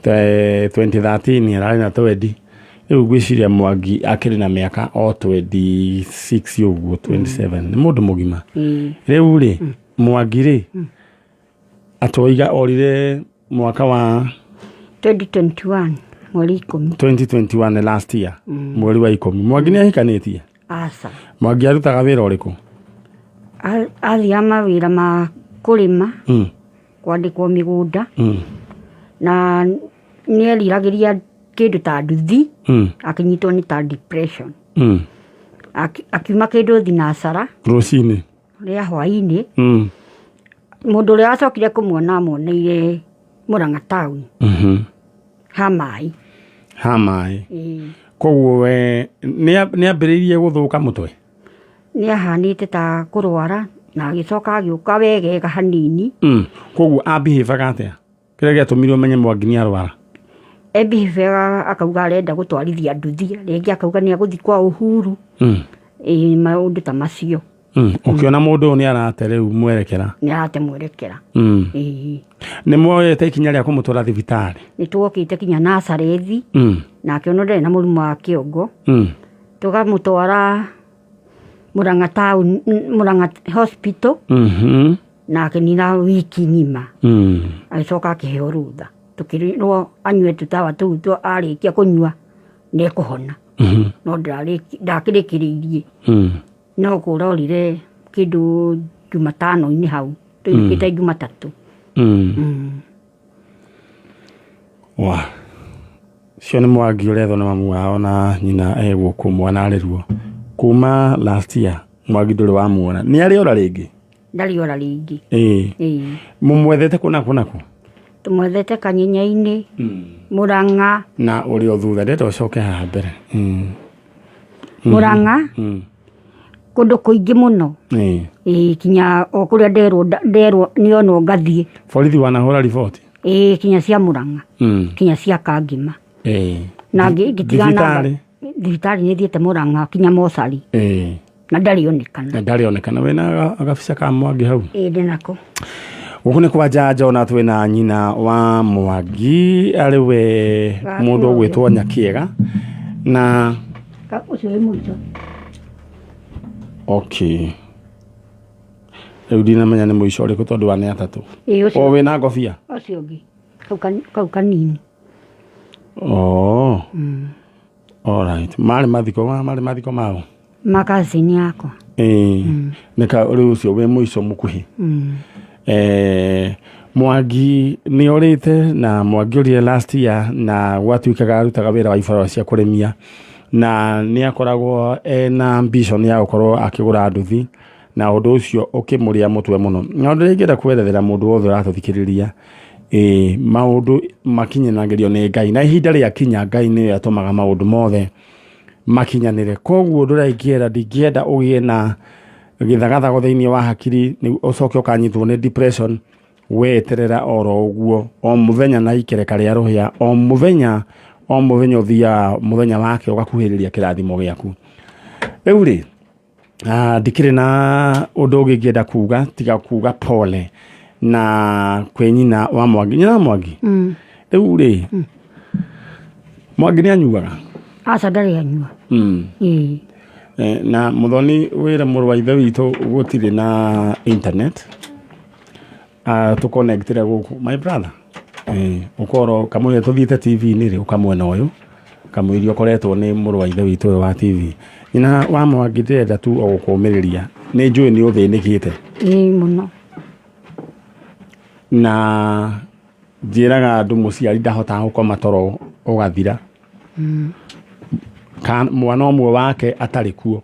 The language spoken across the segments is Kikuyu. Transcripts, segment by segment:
2013 ararĩ na 20. Rĩu ngwĩciria Mwangi akĩrĩ na mĩaka o 26 ũguo, 27, nĩ mũndũ mũgima. Rĩu rĩ, Mwangi rĩ, atwoiga orire mwaka wa 2021 mweri 10. 2021, last year, mweri wa 10. Mwangi nĩ ahikanĩtie? Aca. Mwangi arutaga wĩra ũrĩkũ? Athiaga mawĩra ma kũrĩma, kwandĩkwo mĩgũnda, na nĩ eriragĩria kĩndũ ta nduthi. Akĩnyitwo nĩ ta depression. Akiuma kĩndũ thinacara rũcinĩ rĩa hwainĩ. Mũndũ ũrĩa wacokire kũmuona amuoneire Mũrang'a town ha maĩ. Ha maĩ. Ĩĩ. Koguo we nĩ ambĩrĩirie gũthũka mũtwe? Nĩ ahanĩte ta kũrwara na agĩcoka agĩũka wegega hanini. Koguo ambihĩbaga atĩa kĩrĩa gĩatũmire ũmenye Mwangi nĩ arwara? Ebihĩbaga akauga arenda gũtwarithia nduthi, rĩngĩ akauga nĩ agũthiĩ kwa Uhuru. Ĩĩ, maũndũ ta macio. Ũkĩona mũndũ ũyũ nĩ arate rĩu mwerekera. Nĩ arate mwerekera. Ĩĩ. Nĩ muoete ikinya rĩa kũmũtwara thibitarĩ? Nĩ tuokĩte kinya Nazarethi, na akĩona ndarĩ na mũrimũ wa kĩongo. Tũkamũtwara Mũrang'a town, Mũrang'a hospital, na akĩnina wiki ng'ima. Agĩcoka akĩheo rũtha, tũkĩrwo anyue tũtawa tũu arĩkia kũnyua nĩ ekũhona. No ndakĩrĩkĩrĩirie. No kũrorire kĩndũ Jumatano-inĩ hau tũinũkĩte Jumatatũ. Wa cio nĩ Mwangi ũrethwo nĩ mamu wao na nyina e gũkũ, mwana arĩ ruo kuma last year. Mwangi ndũrĩ wamuona, nĩ arĩ ora rĩngĩ? Ndarĩ ora rĩngĩ. Ĩĩ. Ĩĩ. Mũmwethete kũ na kũ na kũ? Tũmwethete Kanyenya-inĩ, Mũrang'a. Na ũrĩ o thutha, ndĩrenda ũcoke haha mbere. Mũrang'a, kũndũ kũingĩ mũno. Ĩĩ, kinya o kũrĩa nderwo nĩonwo ngathiĩ. Borithi wanahũra riboti? Ĩĩ, kinya cia Mũrang'a, kinya cia Kangima. Na ngĩtiga namba. Thibitarĩ? Thibitarĩ nĩ thiĩte Mũrang'a kinya mocarĩ. Na ndarĩ onekana. Na ndarĩ onekana. Wĩna gabica ka Mwangi hau? Ĩĩ, ndĩnako. Gũkũ nĩ kwa Njanjo na twĩna nyina wa Mwangi, arĩ we mũndũ ũgwĩtwo Nyakĩega na Ũcio wĩ mũico. Okay, rĩu ndinamenya nĩ mũico ũrĩkũ tondũ wa nĩ atatũ. Ĩĩ, ũcio. O wĩna ngobia. Ũcio ũngĩ kau kanini. Oh. Alright. Marĩ mathiko mao? Ma cousin yakwa. Ĩĩ. Nĩ ka rĩu ũcio wĩ mũico mũkuhĩ. Mwangi nĩ orĩte, na Mwangi orire last year, na gwatuĩkaga arutaga wĩra wa ibarũa cia kũrĩmia na nĩ akoragwo ena ambition ya gũkorwo akĩgũra nduthi, na ũndũ ũcio ũkĩmũrĩa mũtwe mũno. Na ũndũ ũrĩa ingĩenda kwerethera mũndũ wothe ũratũthikĩrĩria, ĩĩ, maũndũ makinyanagĩrio nĩ Ngai, na ihinda rĩakinya Ngai nĩwe atũmaga maũndũ mothe makinyanĩre. Koguo ũndũ ũrĩa ingĩenda, ndingĩenda ũgĩe na gĩthagathago thĩinĩ wa hakiri ũcoke ũkanyitwo nĩ depression. Weterera oro ũguo o mũthenya na ikereka rĩa rũhĩa, o mũthenya o mũthenya ũthiaga mũthenya wake ũgakuhĩrĩria kĩrathimo gĩaku. Rĩu rĩ, ndikĩrĩ na ũndũ ũngĩ ingĩenda kuga tiga kuga pole na kwĩ nyina wa Mwangi. Nyina wa Mwangi, rĩu rĩ, Mwangi nĩ anyuaga? Aca, ndarĩ anyua. Ĩĩ. Na mũthoni wĩre mũrũ wa ithe witũ gũtirĩ na internet, tũconnectire gũkũ, my brother. Ũkorwo kamũira tũthiĩte TV-inĩ rĩ, ũkamwena ũyũ kamũiria ũkoretwo nĩ mũrũ wa ithe witũ ũyũ wa TV. Nyina wa Mwangi, ndĩrenda tu o gũkũmĩrĩria, nĩ njũĩ nĩ ũthĩnĩkĩte. Ĩĩ, mũno. Na njĩraga andũ mũciari ndahotaga gũkoma toro ũgathira mwana ũmwe wake atarĩ kuo,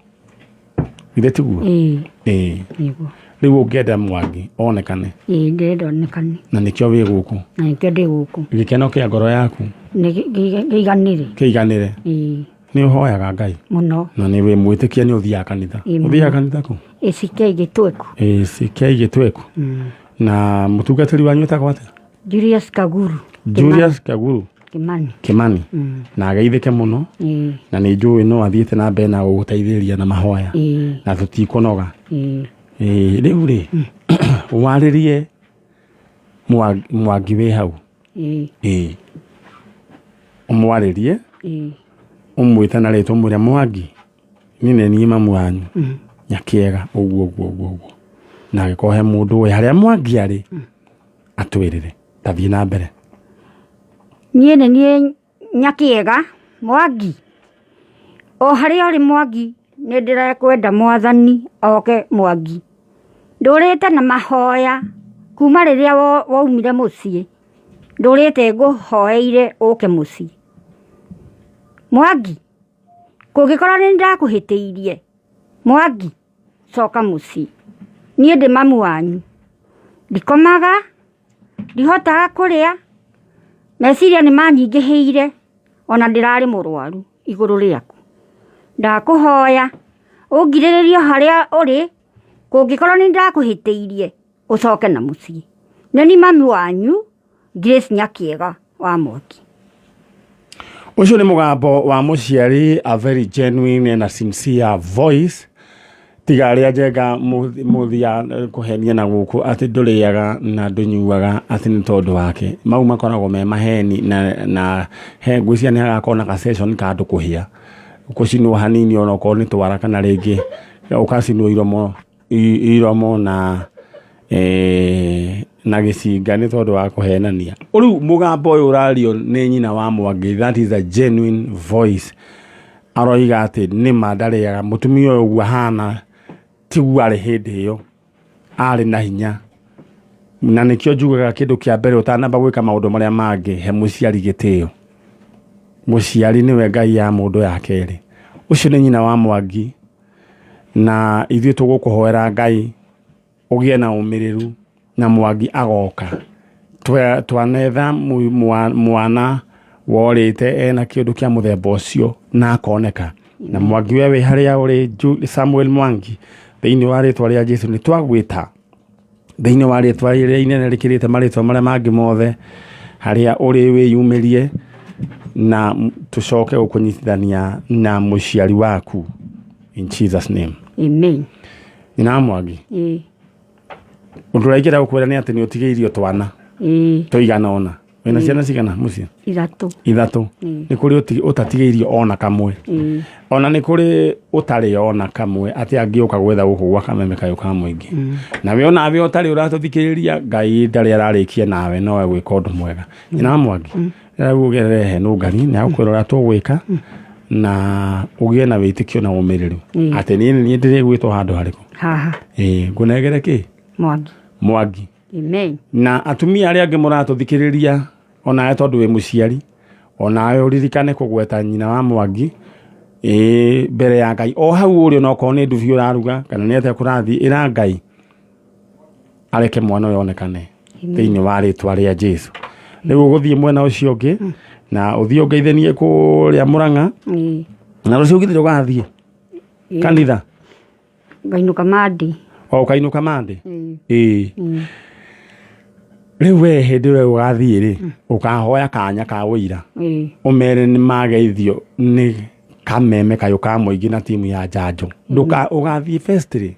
githĩ tiguo? Ĩĩ. Ĩĩ. Nĩguo. Rĩu ũngĩenda Mwangi onekane? Ĩĩ, ndĩrenda onekane. Na nĩkĩo wĩ gũkũ? Na nĩkĩo ndĩ gũkũ. Gĩkeno kĩa ngoro yaku nĩ kĩiganĩre. Kĩiganĩre. Ĩĩ. Nĩ ũhoyaga Ngai? Mũno. Na nĩ wĩ mwĩtĩkia, nĩ ũthiaga kanitha? Ĩĩ, mũno. Ũthiaga kanitha kũ? ACK Gĩtweku. ACK Gĩtweku. Na mũtungatĩri wanyu etagwo atĩa? Julius Kaguru. Julius Kaguru. Kimani. Kimani. Na ageithĩke mũno. Ĩĩ. Na nĩ njũĩ no athiĩte na mbere na gũgũteithĩrĩria na mahoya. Ĩĩ. Na tũtikũnoga. Ĩĩ. Ĩĩ, rĩu rĩ, warĩrie Mwangi wĩ hau. Ĩĩ. Ĩĩ. Ũmwarĩrie. Ĩĩ. Ũmwĩte na rĩtwa, ũmwĩre, "Mwangi, niĩ nĩ niĩ mamu wanyu Nyakĩega," ũguo ũguo ũguo ũguo. Na angĩkorwo he mũndũ ũĩ harĩa Mwangi arĩ, atwĩrĩre. Tathiĩ na mbere. Niĩ nĩ niĩ Nyakĩega Mwangi. O harĩa ũrĩ Mwangi, nĩ ndĩrekwenda Mwathani oke. Mwangi, ndũrĩte na mahoya kuma rĩrĩa waumire mũciĩ, ndũrĩte ngũhoeire ũke mũciĩ. Mwangi, kũngĩkorwo nĩ ndakũhĩtĩirie, Mwangi, coka mũciĩ. Niĩ ndĩ mamu wanyu, ndikomaga, ndihotaga kũrĩa, meciria nĩ manyingĩhĩire, ona ndĩrarĩ mũrwaru igũrũ rĩaku. Ndakũhoya ũngirĩrĩrie harĩa ũrĩ, kũngĩkorwo nĩ ndakũhĩtĩirie, ũcoke na mũciĩ. Nĩ ni mami wanyu Grace Nyakĩega wa Mwangi. Ũcio nĩ mũgambo wa mũciari, a very genuine and a sincere voice. Tiga arĩa Njenga mũthia kũhenia na gũkũ atĩ ndũrĩaga na ndũnyuaga atĩ nĩ tondũ wake. Mau makoragwo me maheni. Na he ngwĩciria nĩ hagakorwo na ka session ka andũ kũhĩa, gũcinwo hanini, onokorwo nĩ twara kana rĩngĩ ũgacinwo iromo, iromo na gĩcinga nĩ tondũ wa kũhenania. Rĩu mũgambo ũyũ ũrario nĩ nyina wa Mwangi, that is a genuine voice. Aroiga atĩ nĩma ndarĩaga. Mũtumia ũyũ ũguo ahana tiguo arĩ hĩndĩ ĩyo, arĩ na hinya. Na nĩkĩo njugaga kĩndũ kĩa mbere ũtanamba gwĩka maũndũ marĩa mangĩ, he mũciari gĩtĩo. Mũciari nĩwe Ngai ya mũndũ ya kerĩ. Ũcio nĩ nyina wa Mwangi, na ithuĩ tũgũkũhoera Ngai ũgĩe na ũmĩrĩru na Mwangi agoka. Twanetha mwana worĩte ena kĩũndũ kĩa mũthemba ũcio na akoneka. Na Mwangi, we wĩ harĩa ũrĩ, Samuel Mwangi, thĩinĩ wa rĩtwa rĩa Jesu nĩ twagwĩta thĩinĩ wa rĩtwa rĩrĩa inene rĩkĩrĩte marĩtwa marĩa mangĩ mothe. Harĩa ũrĩ, wĩyumĩrie na tũcoke gũkũnyitithania na mũciari waku, in Jesus name. Amen. Nyina wa Mwangi, Ĩĩ. Ũndũ ũrĩa ingĩenda gũkwĩra nĩ atĩ nĩ ũtigĩirio twana tũigana ũna. Wĩna ciana cigana mũciĩ? 3. 3. Nĩ kũrĩ ũtatigĩirio ona kamwe. Ona nĩ kũrĩ ũtarĩ ona kamwe atĩ angĩũka gwetha gũkũ gwa Kameme Kayũ ka Mũingĩ. Na we onawe ũtarĩ ũratũthikĩrĩria, Ngai ndarĩ ararĩkia nawe, nowe gwĩka ũndũ mwega. Nyina wa Mwangi, rĩu ũgerere he nũngari nĩ agũkwĩra ũrĩa tũgwĩka na ũgĩe na wĩtĩkio na ũmĩrĩru atĩ niĩ nĩ niĩ ndĩrĩgwĩtwo handũ harĩkũ. Haha. Ĩĩ, ngũnengere kĩ? Mwangi. Mwangi. Amen. Na atumia arĩa angĩ mũratũthikĩrĩria, onawe tondũ wĩ mũciari, onawe ũririkane kũgweta nyina wa Mwangi, ĩĩ, mbere ya Ngai o hau ũrĩ, onokorwo nĩ ndubi ũraruga kana nĩ atĩa kũrathiĩ, ĩra Ngai areke mwana ũyũ onekane thĩinĩ wa rĩtwa rĩa Jesu. Rĩu ũgũthiĩ mwena ũcio ũngĩ na ũthiĩ ũngeithanie kũrĩa Mũrang'a. Na rũciũ githĩ ndũgathiĩ kanitha? Ngainũka Mandi. O ũkainũka Mandi. Ĩĩ. Rĩu we hĩndĩ ĩyo ũgathiĩ rĩ, ũkahoya kanya ka ũira, ũmere nĩ mageithio nĩ Kameme Kayũ ka Mũingĩ na timu ya Njanjo. Ndũka ũgathiĩ first rĩ,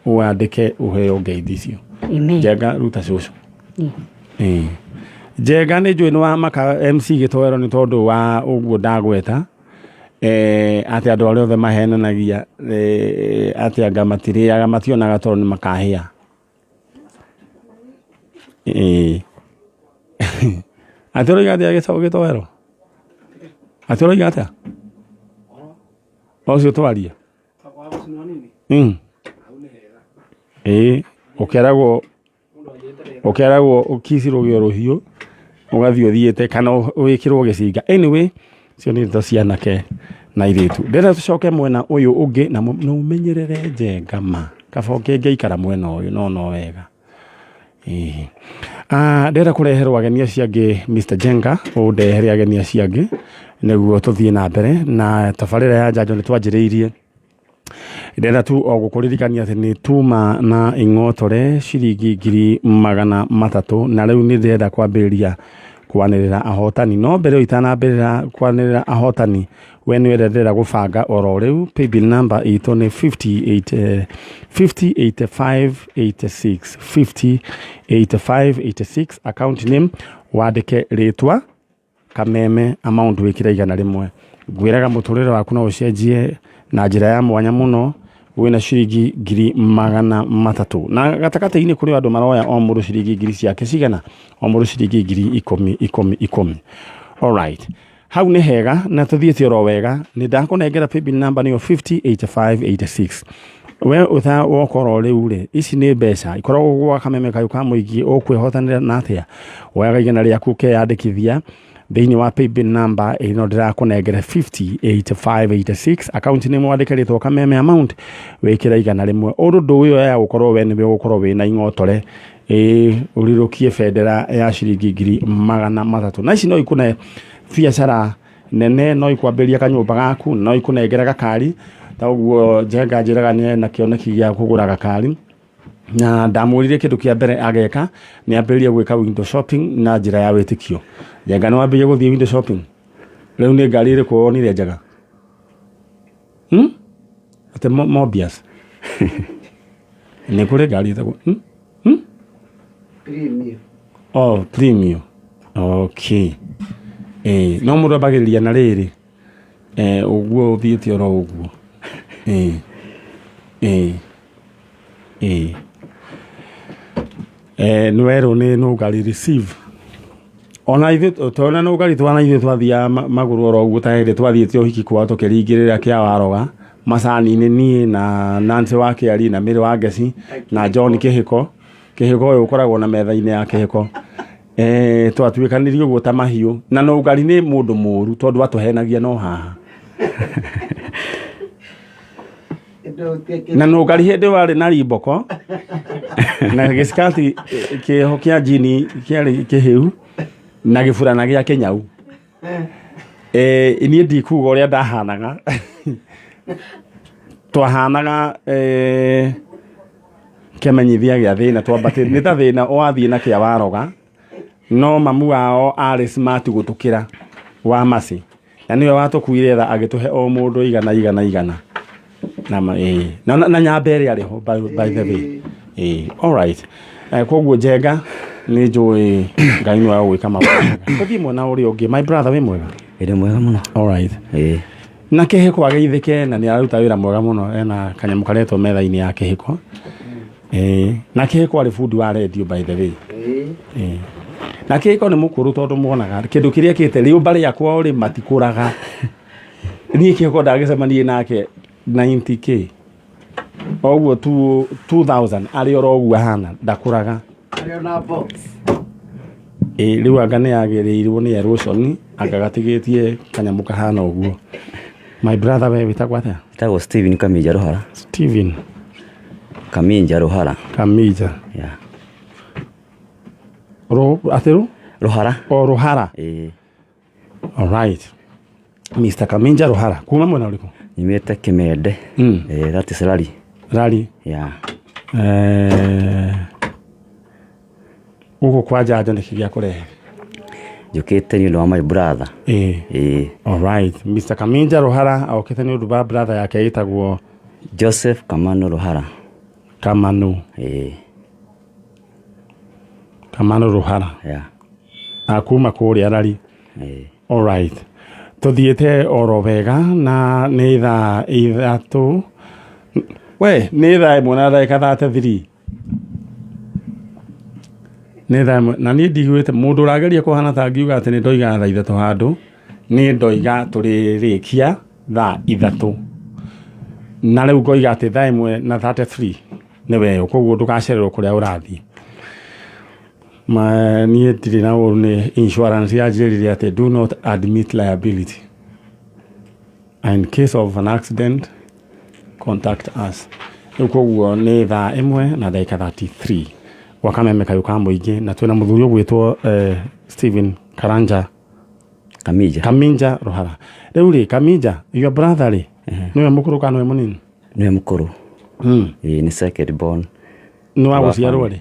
wandĩke ũheo ngeithi icio. Amen. Njenga, ruta cũcũ. Ĩĩ. Njenga, nĩ njũĩ nĩ wa maka MC Gĩtoero nĩ tondũ wa ũguo ndagweta, atĩ andũ arĩa othe mahenanagia, atĩ anga matirĩaga, mationaga toro, nĩ makahĩa. Ĩĩ. Atĩ ũroiga atĩa, Gĩtoero? Atĩ ũroiga atĩa ũcio twaria? Ĩĩ, ũkeragwo ũkicirwo rũhiũ ũgathiĩ ũthiĩte kana wĩkĩrwo gĩcinga. Anyway, icio nĩ ndeto cia anake na airĩtu. Ndĩrenda tũcoke mwena ũyũ ũngĩ na ũmenyerere Njenga ma kaba ũngĩikara mwena ũyũ no no wega. Ĩĩ. Ah, ndĩrenda kũreherwo ageni acio angĩ. Mr Jenga, ũndehere ageni acio angĩ nĩguo tũthiĩ na mbere na tabarĩra ya njanjo. Nĩ twanjĩrĩirie. Ndĩrenda tu o gũkũririkania atĩ nĩ tuma na ing'otore ciringi 300,000, na rĩu nĩ ndĩrenda kwambĩrĩria kwanĩrĩra ahotani. No mbere ĩyo itanambĩrĩra kwanĩrĩra ahotani, we nĩ wenda ndĩrenda gũbanga oro rĩu. Paybill number itũ nĩ 58 508586, 508586. Account name wandĩke rĩtwa. Kameme amount wĩkĩre 100. Ngwĩraga mũtũrĩre waku no ũcenjie na njĩra ya mwanya mũno wĩna ciringi 300,000. Na gatagatĩ-inĩ kũrĩ andũ maroya o mũndũ ciringi ngiri ciake cigana, o mũndũ ciringi 10,000 10 10. Alright. Hau nĩ hega na tũthiĩte oro wega. Nĩ ndakũnengera paybill number nĩyo 508586. We ũta wokorwo rĩu rĩ, ici nĩ mbeca ikoragwo gwa Kameme Kayũ ka Mũingĩ. Ũkwĩhotanĩra na atĩa? Woyaga 100 rĩaku ũkeyandĩkithia thĩinĩ wa paybill number ĩno ndĩrakũnengera 508586. Account nĩ mwandĩke rĩtwa Kameme, amount wĩkĩre 100. Ũndũ ndũĩ ya gũkorwo we nĩwe ũgũkorwo wĩna ing'otore, ĩĩ, ũrirũkie bendera ya ciringi 300,000. Na ici no ikũne biacara nene, no ikwambĩrĩria kanyũmba gaku, no ikũnengere gakari. Ta ũguo Njenga njĩraga nĩ ena kĩoneki gĩa kũgũra gakari, na ndamwĩrire kĩndũ kĩa mbere ageka nĩ ambĩrĩrie gwĩka window shopping na njĩra ya wĩtĩkio. Njenga, nĩ wambĩrĩria gũthiĩ window shopping? Rĩu nĩ ngari ĩrĩkũ wonire njega? Atĩ Mobius nĩ kũrĩ ngari ĩtagwo, Premium. Oh, Premium. Okay. No mũndũ ambagĩrĩria na rĩrĩ, ũguo ũthiĩte oro ũguo. Ĩĩ. Nĩ werwo nĩ nũngari receive. Ona ithuĩ tona nũngari twana ithuĩ twathiaga magũrũ oro ũguo, ta hĩndĩ twathiĩte ũhiki kwao tũkĩringĩrĩra kĩa waroga macani-inĩ, niĩ na Nancy wa Kĩari na Mary wa Ngeci na John Kĩhĩko. Kĩhĩko ũyũ ũkoragwo na metha-inĩ ya kĩhĩko. Twatuĩkanirie ũguo ta mahiũ, na nũngari nĩ mũndũ mũru tondũ atũhenagia no haha. Na nũngari hĩndĩ ĩyo arĩ na rimboko na gĩcikati kĩho kĩa njini kĩarĩ kĩhĩu na gĩburana gĩa kĩnyau. Niĩ ndikuga ũrĩa ndahanaga, twahanaga kĩmenyithia gĩa thĩna twambatĩ nĩ ta thĩna wathiĩ na kĩa waroga. No mamu wao arĩ smart gũtũkĩra wa maci, na nĩwe watũkuire tha agĩtũhe o mũndũ igana igana igana na, na nyamba ĩrĩa arĩ ho by the way. Alright. Koguo Njenga, nĩ njũĩ Ngai nĩwe ũgwĩka maũndũ mega. Tũthiĩ mwena ũrĩa ũngĩ. My brother, wĩ mwega? Ĩrĩ mwega mũno. Alright. Ĩĩ. Na kĩhĩko ageithĩke, na nĩ araruta wĩra mwega mũno, ena kanyamũ karetwo metha-inĩ ya kĩhĩko. Na kĩhĩko arĩ bundi wa radio, by the way. Na kĩhĩko nĩ mũkũrũ tondũ muonaga kĩndũ kĩrĩa kĩte rĩũmba rĩakwa rĩ matikũraga. Niĩ kĩhĩko ndagĩcemanirie nake 90K oguo tu 2000, arĩ oro ũguo ahana, ndakũraga. Arĩ ona box. Ĩ rĩu anga nĩ yagĩrĩirwo nĩ erosion, anga gatigĩtie kanyamũ kahana ũguo. My brother, we wĩtagwo atĩa? Etagwo Steven Kaminja Ruhara. Steven Kaminja Ruhara. Kamija. Yeah. Ru atĩ ru? Ruhara. O Ruhara. Ĩĩ. Alright. Mr. Kaminja Ruhara kuma mwena ũrĩkũ? Nyumĩte Kĩmende. Ĩĩ, that is Rari. Rari. Yeah. Gũkũ kwa njanjo nĩkĩ gĩa kũrehe? Njũkĩte nĩ ũndũ wa my brother. Ĩĩ. Alright. Mr. Kaminja Ruhara okĩte nĩ ũndũ wa brother yake ĩtagwo Joseph Kamanu Ruhara. Kamanu. Ĩĩ. Kamanu Ruhara. Yeah. Akuma kũrĩa Rari. Ĩĩ. Alright. Tũthiĩte oro wega na nĩ thaa 3, we nĩ thaa 1 na ndagĩka 33, nĩ thaa 1 na niĩ ndiguĩte mũndũ ũrageria kũhana ta ngiuga atĩ nĩ ndoiga thaa 3 handũ, nĩ ndoiga tũrĩrĩkia thaa 3, na rĩu ngoiga atĩ thaa 1 na 33 nĩ weyo, koguo ndũgacererwo kũrĩa ũrathiĩ. Ma niĩ ndirĩ na ũru, nĩ insurance yanjĩrire atĩ do not admit liability in case of an accident, contact us. Rĩu koguo nĩ thaa 1 na ndagĩka 33 gwa Kameme Kayũ ka Mũingĩ, na twĩna mũthuri ũgwĩtwo Stephen Karanja. Kaminja. Kaminja Ruhara. Rĩu rĩ, Kaminja, your brother rĩ, nĩwe mũkũrũ kana nĩwe mũnini? Nĩwe mũkũrũ. Ĩĩ, nĩ second born. Nĩ wa gũciarwo rĩ?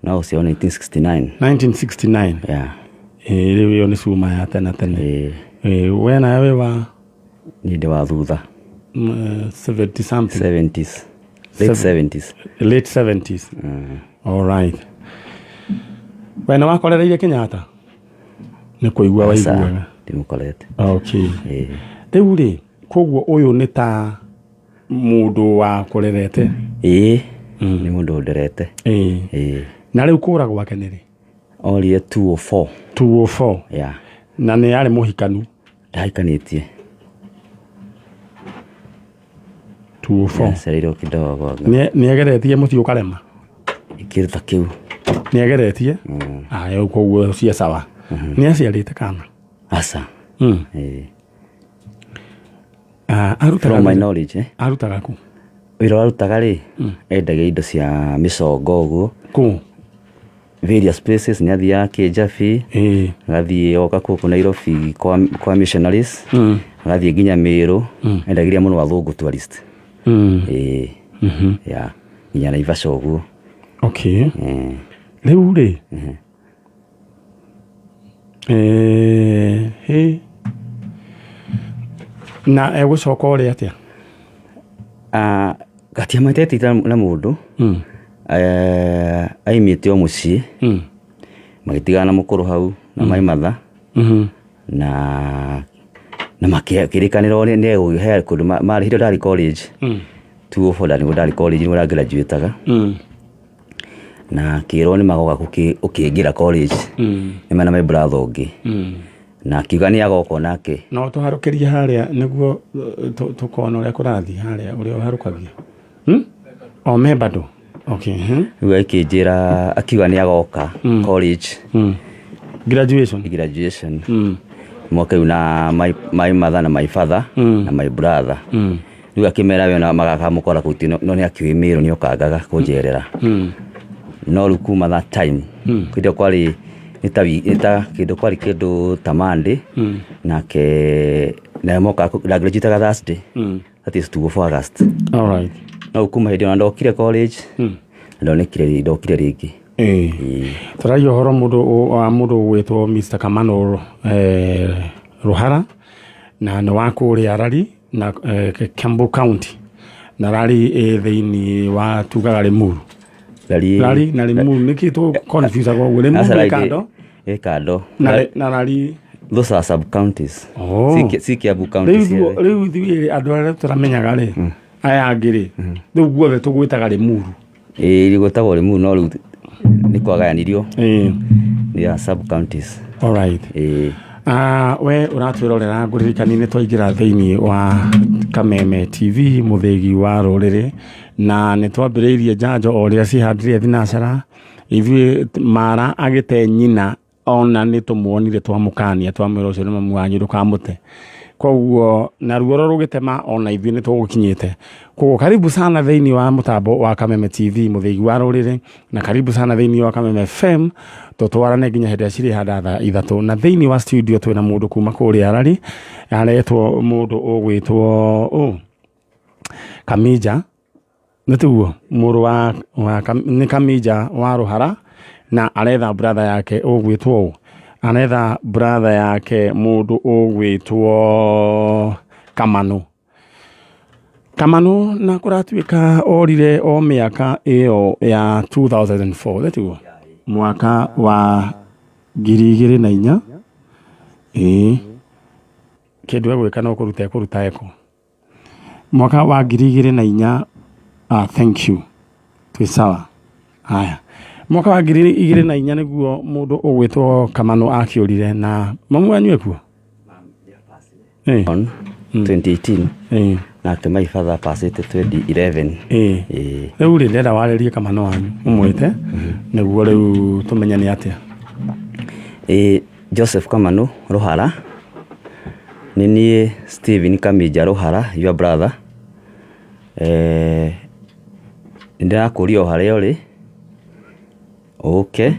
No gũciarwo 1969. 1969? Yeah. Ĩĩ, rĩu ĩyo nĩ cuma ya tene tene. Ĩĩ. Ĩĩ, we nawe wĩ wa? Niĩ ndĩ wa thutha. 70 something. 70s. Late 70s. Late 70s. All right. We nĩ wakorereire Kenyatta? Nĩ kũigua waiguaga? Ndimũkorete. Okay. Ĩĩ. Rĩu rĩ, koguo ũyũ nĩ ta mũndũ wa kũrerete? Ĩĩ, nĩ mũndũ ũnderete. Ĩĩ. Ĩĩ. Na rĩu kũra gwake nĩ rĩ? Orire 204. 204? Yeah. Na nĩ arĩ mũhikanu? Ndahikanĩtie. 204. Acereirwo kidogo anga. Nĩ ageretie mũciĩ ũkarema? Kĩndũ ta kĩu. Nĩ ageretie. Aya, koguo cia sawa. Nĩ aciarĩte kana? Aca. Ĩĩ. Ah, arutaga From my knowledge, eh? Arutaga kũ? Wĩra arutaga rĩ, endagia indo cia mĩcongo ũguo. Kũ? Various places, nĩ athiaga Kĩnjabi, agathiĩ oka gũkũ Nairobi kwa missionaries, agathiĩ nginya Mĩrũ, endagĩria mũno athũngũ tourist. Ĩĩ. Yeah. Nginya Naivasha ũguo. Okay. Rĩu rĩ, hĩ. Na egũcoka ũrĩa atĩa? Gatiamatete na mũndũ. Aimĩte o mũciĩ. Magĩtigana na mũkũrũ hau na my mother. Na makĩrĩkanĩra nĩ egũhe kũndũ marĩ hĩndĩ ĩyo ndarĩ college. 204 ndarĩ ndarĩ college, nĩguo ndagraduateaga. Na akĩrwo nĩ magoka ũkĩingĩra college. Nĩ mena my brother ũngĩ. Na akiuga nĩ agoka onake. No tũharũkĩrie harĩa nĩguo tũkona ũrĩa kũrathiĩ harĩa ũrĩa ũharũkagia. O me bado. Okay. Rĩu akĩnjĩra akiuga nĩ agoka college. Graduation. Graduation. Mwaka ũyũ na my mother na my father na my brother. Rĩu akĩmera we ona magakamũkora kũu ti no nĩ akĩũĩ Mĩrũ nĩ okangaga kũnjerera. No rĩu kuma that time, kĩndũ kwarĩ nĩ ta nĩ ta kĩndũ kwarĩ kĩndũ ta Monday, nake na moka ndagraduateaga Thursday. That is 2 August. All right. No kuma hĩndĩ ĩyo ndokire college, ndonekire ndokire rĩngĩ. Ĩĩ. Tũraria ũhoro mũndũ wa mũndũ ũgwĩtwo Mr. Kamano Ruhara, na nĩ wa kũrĩa Rari na Kiambu County, na Rari ĩ thĩinĩ wa tugaga Limuru. Rari. Rari na Limuru nĩkĩ tũ confuse ũguo? Limuru Aca nĩ Rari kando? Ĩ kando. Na Rari. Those are sub counties. Oh. Si Kiambu County Rĩu ciothe. Rĩu ithuĩ andũ arĩa tũramenyaga rĩ, aya angĩ rĩ, rĩu guothe tũgwĩtaga Limuru. Ĩĩ, gwĩtagwo Limuru no rĩu nĩ kwagayanirio. Ĩĩ. They are sub counties. All right. Ĩĩ. We ũratwĩrorera ngũririkani nĩ twaingĩra thĩinĩ wa Kameme TV mũthĩgi wa rũrĩrĩ, na nĩ twambĩrĩirie njanjo o rĩrĩa cihandire thinacara. Ithuĩ mara agĩte nyina ona nĩ tũmuonire twamũkania twamwĩra ũcio nĩ mamu wanyu ndũkamũte. Koguo na ruoro rũgĩtema ona ithuĩ nĩ tũgũkinyĩte. Koguo karibu sana thĩinĩ wa mũtambo wa Kameme TV mũthĩgi wa rũrĩrĩ, na karibu sana thĩinĩ wa Kameme FM tũtwarane nginya hĩndĩ ĩrĩa cirĩhanda thaa 3. Na thĩinĩ wa studio twĩna mũndũ kuma kũrĩa Rari, aretwo mũndũ ũgwĩtwo Kamija, nĩ tiguo mũrũ wa nĩ Kamija wa Ruhara, na aretha brother yake ũgwĩtwo aretha brother yake mũndũ ũgwĩtwo Kamanu. Kamanu na kũratuĩka orire o mĩaka ĩyo ya 2004, nĩ tiguo mwaka wa 2004. Ĩĩ, kĩndũ egwĩka no kũruta ekũruta eko mwaka wa 2004. Thank you, twĩ sawa. Haya, mwaka wa 2004 nĩguo mũndũ ũgwĩtwo Kamanu akĩũrire. Na mamu wanyu ekuo? On 2018. Nake my father passed 2011. Ĩĩ. Rĩu rĩ, ndĩrenda warĩrie Kamanu wanyu ũmwĩte nĩguo rĩu tũmenye nĩ atĩa. Ĩĩ, Joseph Kamanu Ruhara, nĩ niĩ Stephen Kamija Ruhara, your brother. Nĩ ndĩrakũria o harĩa ũrĩ ũke,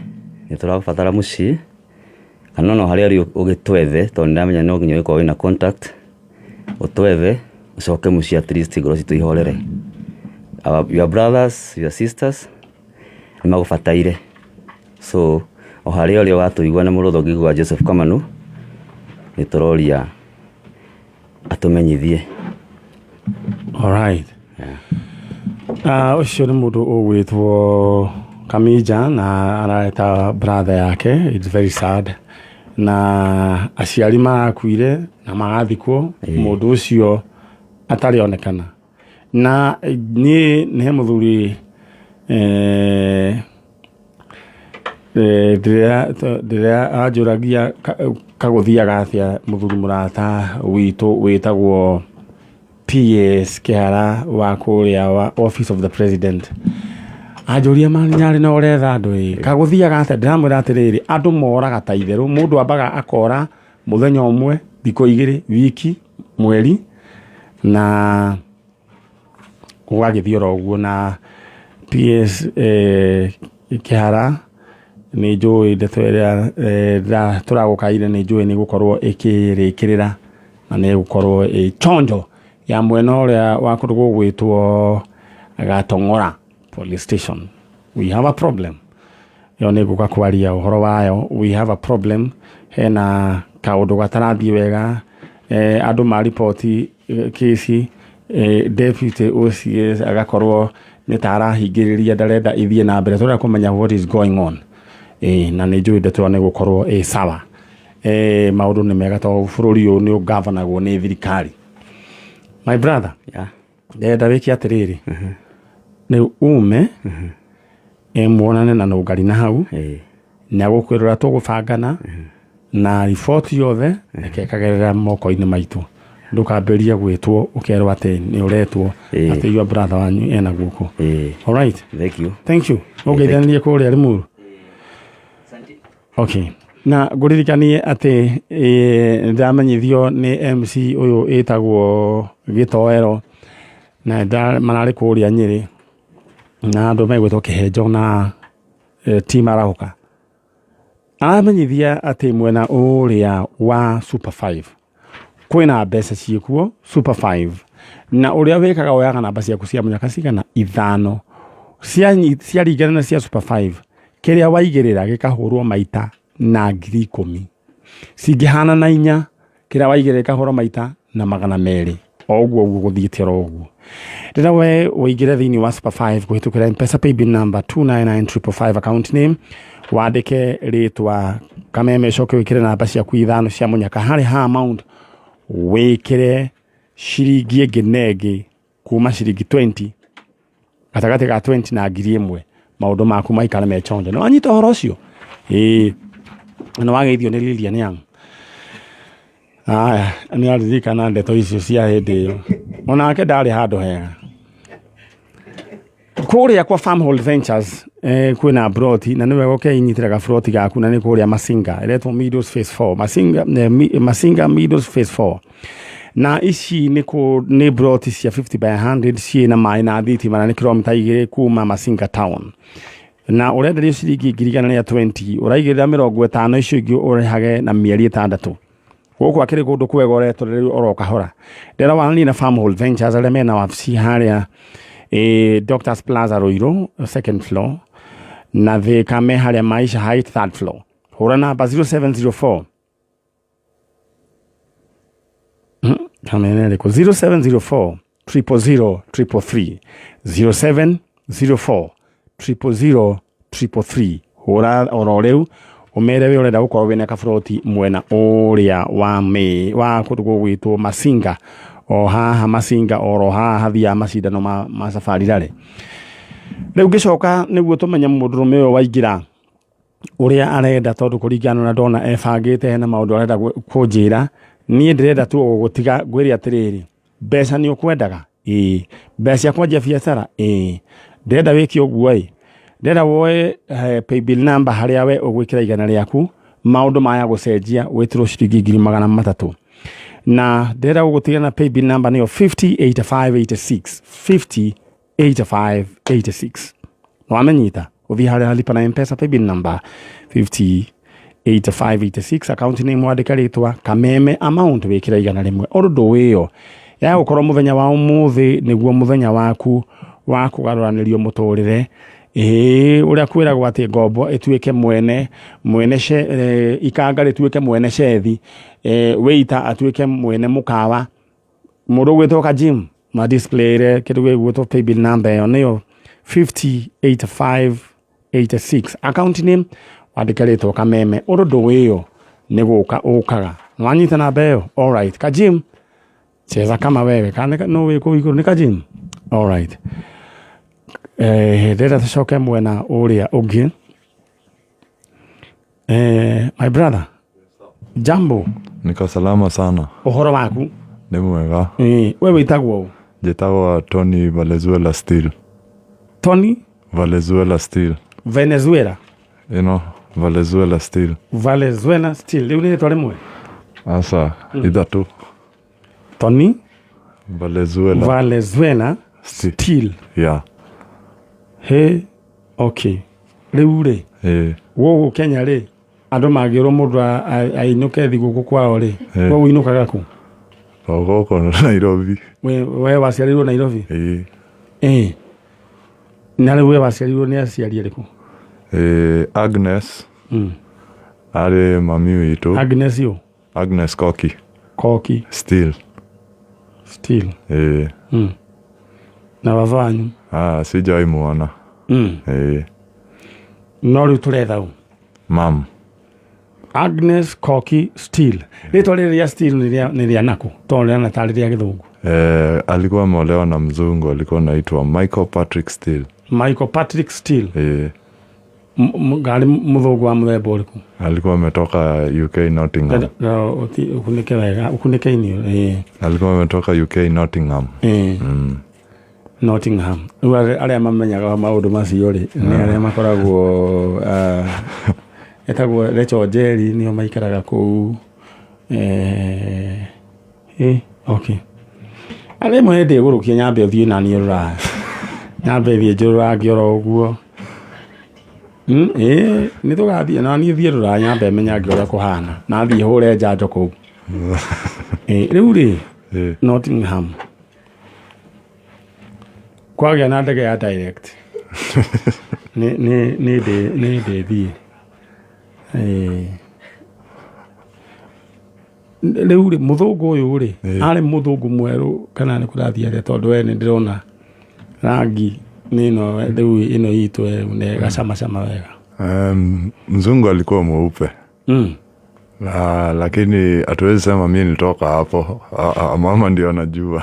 nĩ tũrabatara mũciĩ, kana no harĩa ũrĩ ũgĩtwethe, tondũ nĩndamenya no nginya ũgĩkorwo wĩna contact, ũtwethe ũcoke mũciĩ, at least ngoro citũ ihorere. Your brothers, your sisters nĩ magũbataire, so o harĩa ũrĩ ũgatũigua na mũrũtho ũngĩigua Joseph Kamanu, nĩ tũroria atũmenyithie. All right. Ũcio nĩ mũndũ ũgwĩtwo Kamija na arareta brother yake. It's very sad. Na aciari marakuire na magathikwo mũndũ ũcio atarĩ onekana. Na niĩ nĩ he mũthuri ndĩrĩa anjũragia kagũthiaga atĩa, mũthuri mũrata witũ wĩtagwo PS Kĩhara wa kũrĩa wa Office of the President, anjũria manyarĩ no ũretha andũ ĩ kagũthiaga atĩa. Ndĩramwĩra atĩrĩrĩ, andũ moraga ta itherũ, mũndũ ambaga akora mũthenya ũmwe, thikũ 2, wiki, mweri, na gũgagĩthiĩ oro ũguo. Na PS Kĩhara, nĩ njũĩ ndeto ĩrĩa tũragũkaire, nĩ njũĩ nĩ gũkorwo ĩkĩrĩkĩrĩra na nĩ ĩgũkorwo ĩ chonjo ya mwena ũrĩa wa kũndũ gũgwĩtwo Gatong'ora Police Station. We have a problem, ĩyo nĩ ngũka kwaria ũhoro wayo. We have a problem, hena kaũndũ gatarathiĩ wega, andũ maripoti kĩci, deputy OCS agakorwo nĩ ta arahingĩrĩria, ndarenda ithiĩ na mbere. Tũrenda kũmenya what is going on. Na nĩ njũĩ ndeto ĩyo nĩ gũkorwo ĩ sawa. Maũndũ nĩ mega tondũ bũrũri ũyũ nĩ ũgavanagwo nĩ thirikari. My brother, ndĩrenda wĩke atĩrĩrĩ, rĩu ume muonane na Nũngari na hau na gũkwĩrora tũgũbangana na riboti yothe, reke ĩkagerera moko-inĩ maitũ. Ndũkambĩrĩrie gwĩtwo ũkerwo atĩ nĩ ũretwo atĩ your brother wanyu ena guoko. Alright. Thank you. Thank you. Ũngeithanirie kũrĩa Limuru. Okay, na ngũririkanie atĩ ndamenyithio nĩ MC ũyũ ĩtagwo Gĩtoero na mararĩ kũrĩa Nyĩrĩ na andũ megwĩtwo Kĩhenjo na team arahũka, aramenyithia atĩ mwena ũrĩa wa Super 5 kwĩna mbeca ciĩkuo Super 5, na ũrĩa wĩkaga woyaga namba ciaku cia mũnyaka cigana ithano ciaringana na cia Super 5, kĩrĩa waigĩrĩra gĩkahũrwo maita na 10,000, cingĩhana na inya, kĩrĩa waigĩrĩra gĩkahũrwo maita na 200, o ũguo ũguo gũthiĩte oro ũguo. Rĩrĩa we ũingĩre thĩinĩ wa Super 5 kũhĩtũkĩra M-Pesa paybill number 299555, account name wandĩke rĩtwa Kameme, ũcoke wĩkĩre namba ciaku ithano cia mũnyaka harĩ ha amount, wĩkĩre ciringi ĩngĩ na ĩngĩ kuma ciringi 20, gatagatĩ ga 20 na 1000, maũndũ maku maikare me chonjo. Nĩ wanyita ũhoro ũcio? Ĩĩ, na wageithio nĩ Lilian Young. Aya, nĩ aririkana ndeto icio cia hĩndĩ ĩyo, onake ndarĩ handũ hega. Kũrĩa kwa Farmhold Ventures kwĩna broti na nĩwe ũke inyitĩra gabroti gaku, na nĩ kũrĩa Masinga, ĩretwo Meadows Phase 4, Masinga, Masinga Meadows Phase 4, na ici nĩ broti cia 50 by 100 ciĩna maĩ na thitima, na nĩ kilomita 2 kuma Masinga town, na ũrenderio ciringi 120,000, ũraigĩrĩra 50, icio ingĩ ũrĩhage na mĩeri 6. Gũkũ akĩrĩ kũndũ kwega ũretwo rĩu oro kahora. Ndĩra wananie na Farmhold Ventures arĩa mena wabici harĩa Doctors Plaza Ruiru, second floor, na Thika me harĩa Maisha Height, third floor. Hũra namba 0704 kamene ĩrĩkũ? 0704 000 333, 0704 000 333. Hũra oro rĩu ũmere we ũrenda gũkorwo wĩna kaburoti mwena ũrĩa wa mĩ wa kũndũ gũgwĩtwo Masinga, o haha Masinga, oro haha hathiaga macindano ma Safari Rally. Rĩu ngĩcoka nĩguo tũmenye mũndũrũme ũyũ waingĩra ũrĩa arenda, tondũ kũringana na ndona ebangĩte hena maũndũ arenda kũnjĩra. Niĩ ndĩrenda tu gũgũtiga ngwĩre atĩrĩrĩ, mbeca nĩ ũkwendaga? Ĩĩ. Mbeca cia kwanjia biacara? Ĩĩ. Ndĩrenda wĩke ũguo ĩ, ndĩrenda woe paybill number harĩa we ũgwĩkĩra 100 rĩaku, maũndũ maya gũcenjia wĩtĩrwo ciringi 300,000, na ndĩrenda gũgũtiga na paybill number nĩyo 508586, 508586. Wamenyita ũthiĩ harĩa lipa na M-Pesa paybill number 508586, account name wandĩka rĩtwa Kameme, amount wĩkĩra 100. Ũndũ ĩyo ya gũkorwo mũthenya wa ũmũthĩ nĩguo mũthenya waku wa kũgarũranĩrio mũtũrĩre, ĩĩ, ũrĩa kwĩragwo atĩ ngombo ĩtuĩke mwene mwene ikanga rĩtuĩke mwene cethi, wĩita atuĩke mwene mũkawa, mũndũ ũgwĩtwo Kajim ma displayre kĩndũ gĩgwĩtwo paybill number ĩyo nĩyo 508586, account name wandĩke rĩtwa Kameme. Ũndũ ĩyo Nĩ gũka ũkaga. Nwanyita namba ĩyo? Alright. Kajim, cheza kama wewe. Kana no wĩ kũu igũrũ nĩ Kajim? Alright. Ndĩrenda tũcoke mwena ũrĩa ũngĩ. My brother, jambo. Niko salama sana. Ũhoro waku? Nĩ mwega. We wĩtagwo ũ? Njĩtagwo Tony Valenzuela Steel. Tony Valenzuela Steel. Venezuela. Ĩno Valenzuela Steel. Valenzuela Steel. Rĩu nĩ rĩtwa rĩmwe? Aca, ithatũ. Tony Valenzuela Valenzuela Steel. Steel. Yeah. He, okay. Rĩu rĩ, gũkũ Kenya rĩ, andũ mangĩrwo mũndũ ainũke thigũkũ kwao rĩ, we ũinũkaga kũ? O gũkũ Nairobi. We waciarĩirwo Nairobi? Ĩĩ. Ĩĩ. Na rĩu we waciarirwo nĩ aciari arĩkũ? Agnes arĩ mami witũ. Agnes ũ? Agnes Koki. Koki. Steel. Steel. Ĩĩ. Na baba wanyu? Ah, sijawahi muona. Ĩĩ. No rĩu tũretha ũ? Mam. Agnes Koki Steel. Rĩtwa rĩrĩ rĩa Steel nĩ rĩa nakũ? Tondũ rĩrana tarĩ rĩa gĩthũngũ. Alikuwa ameolewa na mzungu, alikuwa anaitwa Michael Patrick Steele. Michael Patrick Steele. Ĩĩ. Ngarĩ mũthũngũ wa mũthemba ũrĩkũ? Alikuwa ametoka UK Nottingham. Ũkunĩke wega, ũkunĩke inio. Ĩĩ. Alikuwa ametoka UK Nottingham. Ĩĩ. Nottingham. Rĩu arĩa mamenyaga maũndũ macio rĩ, nĩ arĩa makoragwo etagwo Rachel Njeri, nĩo maikaraga kũu. Okay. Arĩa rĩmwe nĩ ndĩgũrũkia nyambe ũthiĩ naniĩ rũraya. Nyambe thiĩ njũrũrange oro ũguo. Ĩĩ, nĩ tũgathiĩ na niĩ thiĩ rũraya nyambe menyange ũrĩa kũhana. Na thiĩ hũre njanjo kũu. Rĩu rĩ, Nottingham. Kwagĩa na ndege ya direct. Nĩ ndĩthiĩ. Rĩu rĩ, mũthũngũ ũyũ rĩ, arĩ mũthũngũ mwerũ kana nĩ kũrathiĩ atĩa? Tondũ we nĩ ndĩrona rangi nĩ ĩno rĩu ĩno itũ nĩ gacamacama wega. Mzungu alikuwa mweupe. Lakini hatuwezi sema mimi nilitoka hapo. Mama ndio anajua.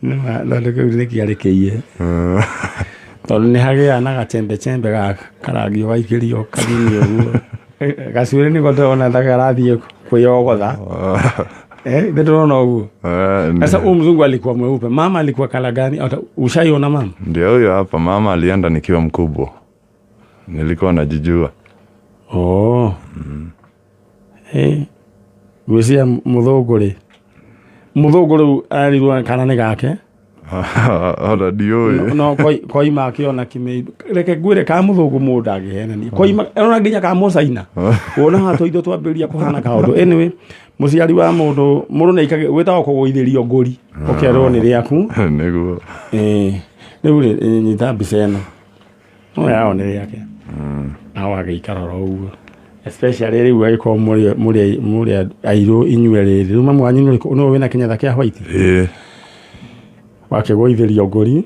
No nĩ kĩu kĩarĩkĩie. Tondũ nĩ hagĩaga na gachembe chembe ga karangi ũgaikĩrio kanini ũguo. Gacuĩrĩ nĩko ndĩrona ta karathiĩ kwĩyogotha. Nĩ ndĩrona ũguo. Sasa huyu mzungu alikuwa mweupe. Mama alikuwa kala gani? Ushaiona mama? Ndio huyo hapa. Mama alienda nikiwa mkubwa. Nilikuwa najijua. Oh. Gwĩciria mũthũngũ rĩ. Mũthũngũ rĩu arirwo kana nĩ gake? Ona ndiũĩ. No koima akĩona kĩmĩindo. Reke ngwĩre ka mũthũngũ mũndũ ndangĩhenania. Koima ona nginya ka mũcaina. Wona haha tũindo twambĩrĩria kũhana kaũndũ. Anyway, mũciari wa mũndũ, mũndũ nĩ gwĩtagwo kũgũithĩrio ngũri. Ũkerwo nĩ rĩaku. Nĩguo. Rĩu rĩ, nyita mbica ĩno. No yao nĩ rĩake. Na wagĩikara oro ũguo. Especially rĩu agĩkorwo mũrĩ airũ inyuĩ rĩrĩ. Rĩu mamu wanyu nĩ ũrĩkũ? Nĩwe wĩna kĩnyatha kĩa white? Ĩĩ. Wakĩgũithĩrio ngũri.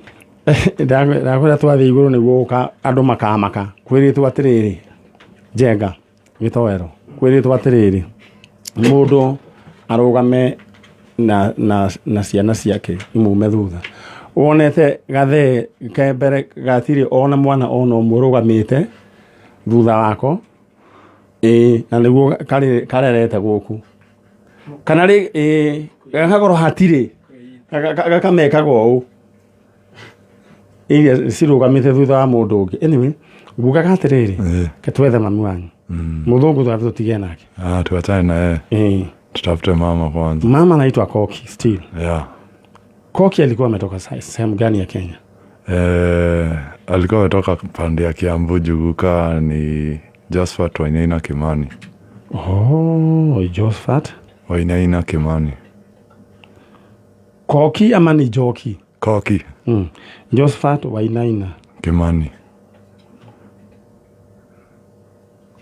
Ndakwĩra twathiĩ igũrũ nĩguo gũka andũ makamaka. Kwĩrĩtwo atĩrĩrĩ, Njenga gĩtoero. Kwĩrĩtwo atĩrĩrĩ, mũndũ arũgame na ciana ciake imume thutha. Wonete gathee ke mbere gatirĩ ona mwana ona ũmwe ũrũgamĩte thutha wako. Ĩĩ, na nĩguo karerete gũkũ. Kana rĩ, ĩĩ, gagakorwo hatirĩ. Gakamekaga ũũ. Iria cirũgamĩte thutha wa mũndũ ũngĩ. Anyway, ngugaga atĩrĩrĩ, ke twethe mami wanyu. Mũthũngũ twambe tũtige nake. Tuachane na yeye. Tutafute mama kwanza. Mama anaitwa Koki Steel. Yeah. Koki alikuwa ametoka sehemu gani ya Kenya? Alikuwa ametoka pande ya Kiambu, Juguka, ni Josephat Wainaina Kimani. Oh, Josephat Wainaina Kimani. Koki ama ni Joki? Koki. Josephat Wainaina Kimani.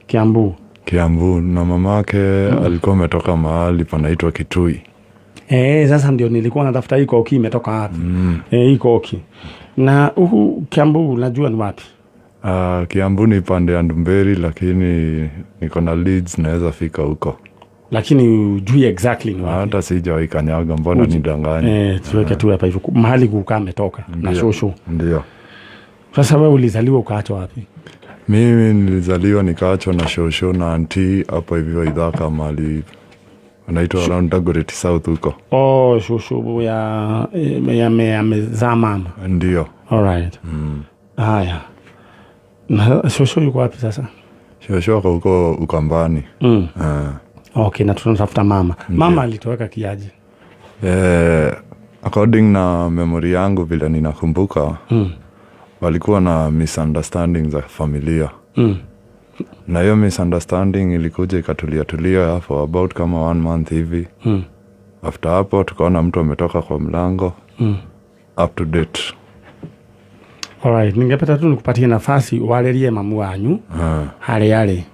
Kiambu. Kiambu, na mamake alikuwa ametoka mahali panaitwa Kitui. Sasa ndio nilikuwa natafuta hii Koki imetoka wapi. Hii Koki. Na huku Kiambu unajua ni wapi? Kiambu ni pande ya Ndumberi, lakini niko na leads naweza fika huko. Lakini ujui exactly ni wapi? Hata sijawahi kanyaga, mbona nidanganye? Tuweke tu hapa hivyo mahali kukaa ametoka na shosho. Ndio. Sasa wewe ulizaliwa ukaachwa wapi? Mimi nilizaliwa nikaachwa na shosho na anti hapo hivyo Ithaka, mahali wanaitwa around Dagoretti South huko. Oh, shosho ya amezaa mama. Ndio. Alright. Haya. Na shosho yuko wapi sasa? Shosho ako huko Ukambani. Okay, na tunatafuta mama. Mama alitoweka kiaje? According na memory yangu vile ninakumbuka, walikuwa na misunderstanding za familia. Na hiyo misunderstanding ilikuja ikatulia tulia for about kama 1 month hivi. After hapo tukaona mtu ametoka kwa mlango. Up to date. Alright, ningependa tu nikupatie nafasi walerie mamu wanyu hale yale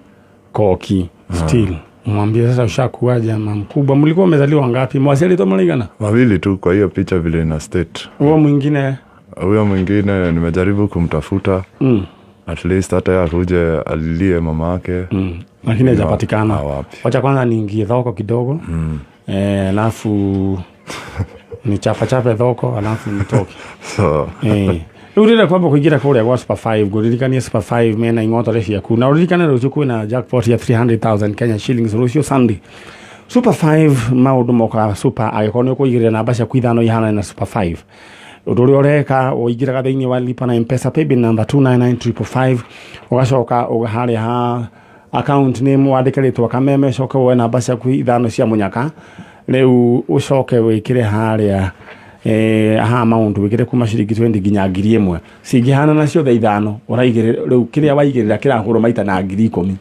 Koki still. Mwambie sasa ushakuwa jamaa mkubwa. Mlikuwa mmezaliwa ngapi? Mwasili to mligana? Wawili tu kwa hiyo picha vile ina state. Huo mwingine? Huyo mwingine nimejaribu kumtafuta. At least hata yeye akuje alilie mama yake. Lakini hajapatikana. Wapi. Wacha kwanza niingie thoko kidogo. Alafu nichapa chape thoko alafu nitoke. So Rĩu kwamba kũingĩra kũrĩa gwa Super 5 ngũririkanie Super 5 mena ing'otore ciaku na ũririkane rũciũ kwĩna jackpot ya 300,000 Kenya shillings rũciũ Sunday. Super 5 maũndũ mokaga super angĩkorwo nĩ ũkũigĩrĩra namba ciaku ithano ihanaine na Super 5. Ũndũ ũrĩa ũreka ũingĩraga thĩinĩ wa lipa na M-Pesa paybill number 299555 ũgacoka harĩa ha account name wandĩke rĩtwa Kameme ũcoke woe namba ciaku ithano cia mũnyaka rĩu ũcoke wĩkĩre harĩa ha amount wĩkĩre kuma ciringi 20 nginya 1,000 cingĩhanana ciothe ithano ũraigĩrĩra rĩu kĩrĩa waigĩrĩra kĩrahũrwo maita na 10,000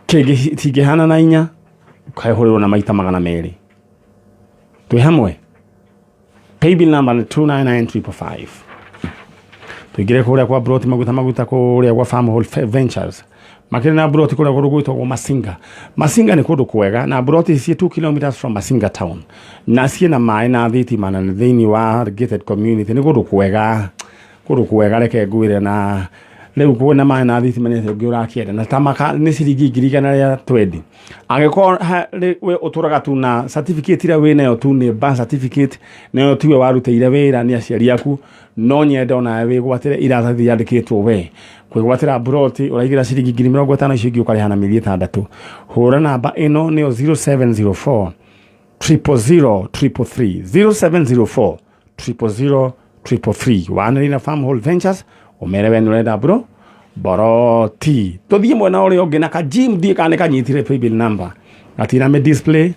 kĩngĩ cingĩhanana inya ũkahũrĩrwo na maita 200. Twĩ hamwe. Paybill number ni 299555. Tuingire kũrĩa kwa Broti maguta kũrĩa kwa Farm Hall Ventures. Makĩrĩ na Broti kũrĩa kũndũ gwĩtagwo Masinga. Masinga nĩ kũndũ kwega na Broti ciĩ 2 kilometers from Masinga town. Na ciĩ na maĩ na thitima na nĩ thĩinĩ wa gated community. Nĩ kũndũ kwega. Kũndũ kwega reke ngwĩre na rĩu kwĩna maĩ na thitima nĩ ũngĩ ũrakĩenda na tamaka nĩ ciringi 120,000. Angĩkorwo we ũtũraga tu na certificate ĩrĩa wĩnayo tu nĩ birth certificate nayo tiwe warutĩire wĩra nĩ aciari aku, no nyende onawe wĩgwatĩre iratathi rĩandĩkĩtwo we kwĩgwatĩra broti ũraigĩra ciringi 50,000 icio ingĩ ũkarĩha na mĩeri 6. Hũra namba ĩno nĩyo 0704 000 333 0704 000 333. Wanĩrĩria na Farm Hall Ventures umere we nĩũrenda bro boroti. Tũthiĩ mwena ũrĩa ũngĩ na kajim thiĩ kana nĩkanyitire paybill number gatina me display.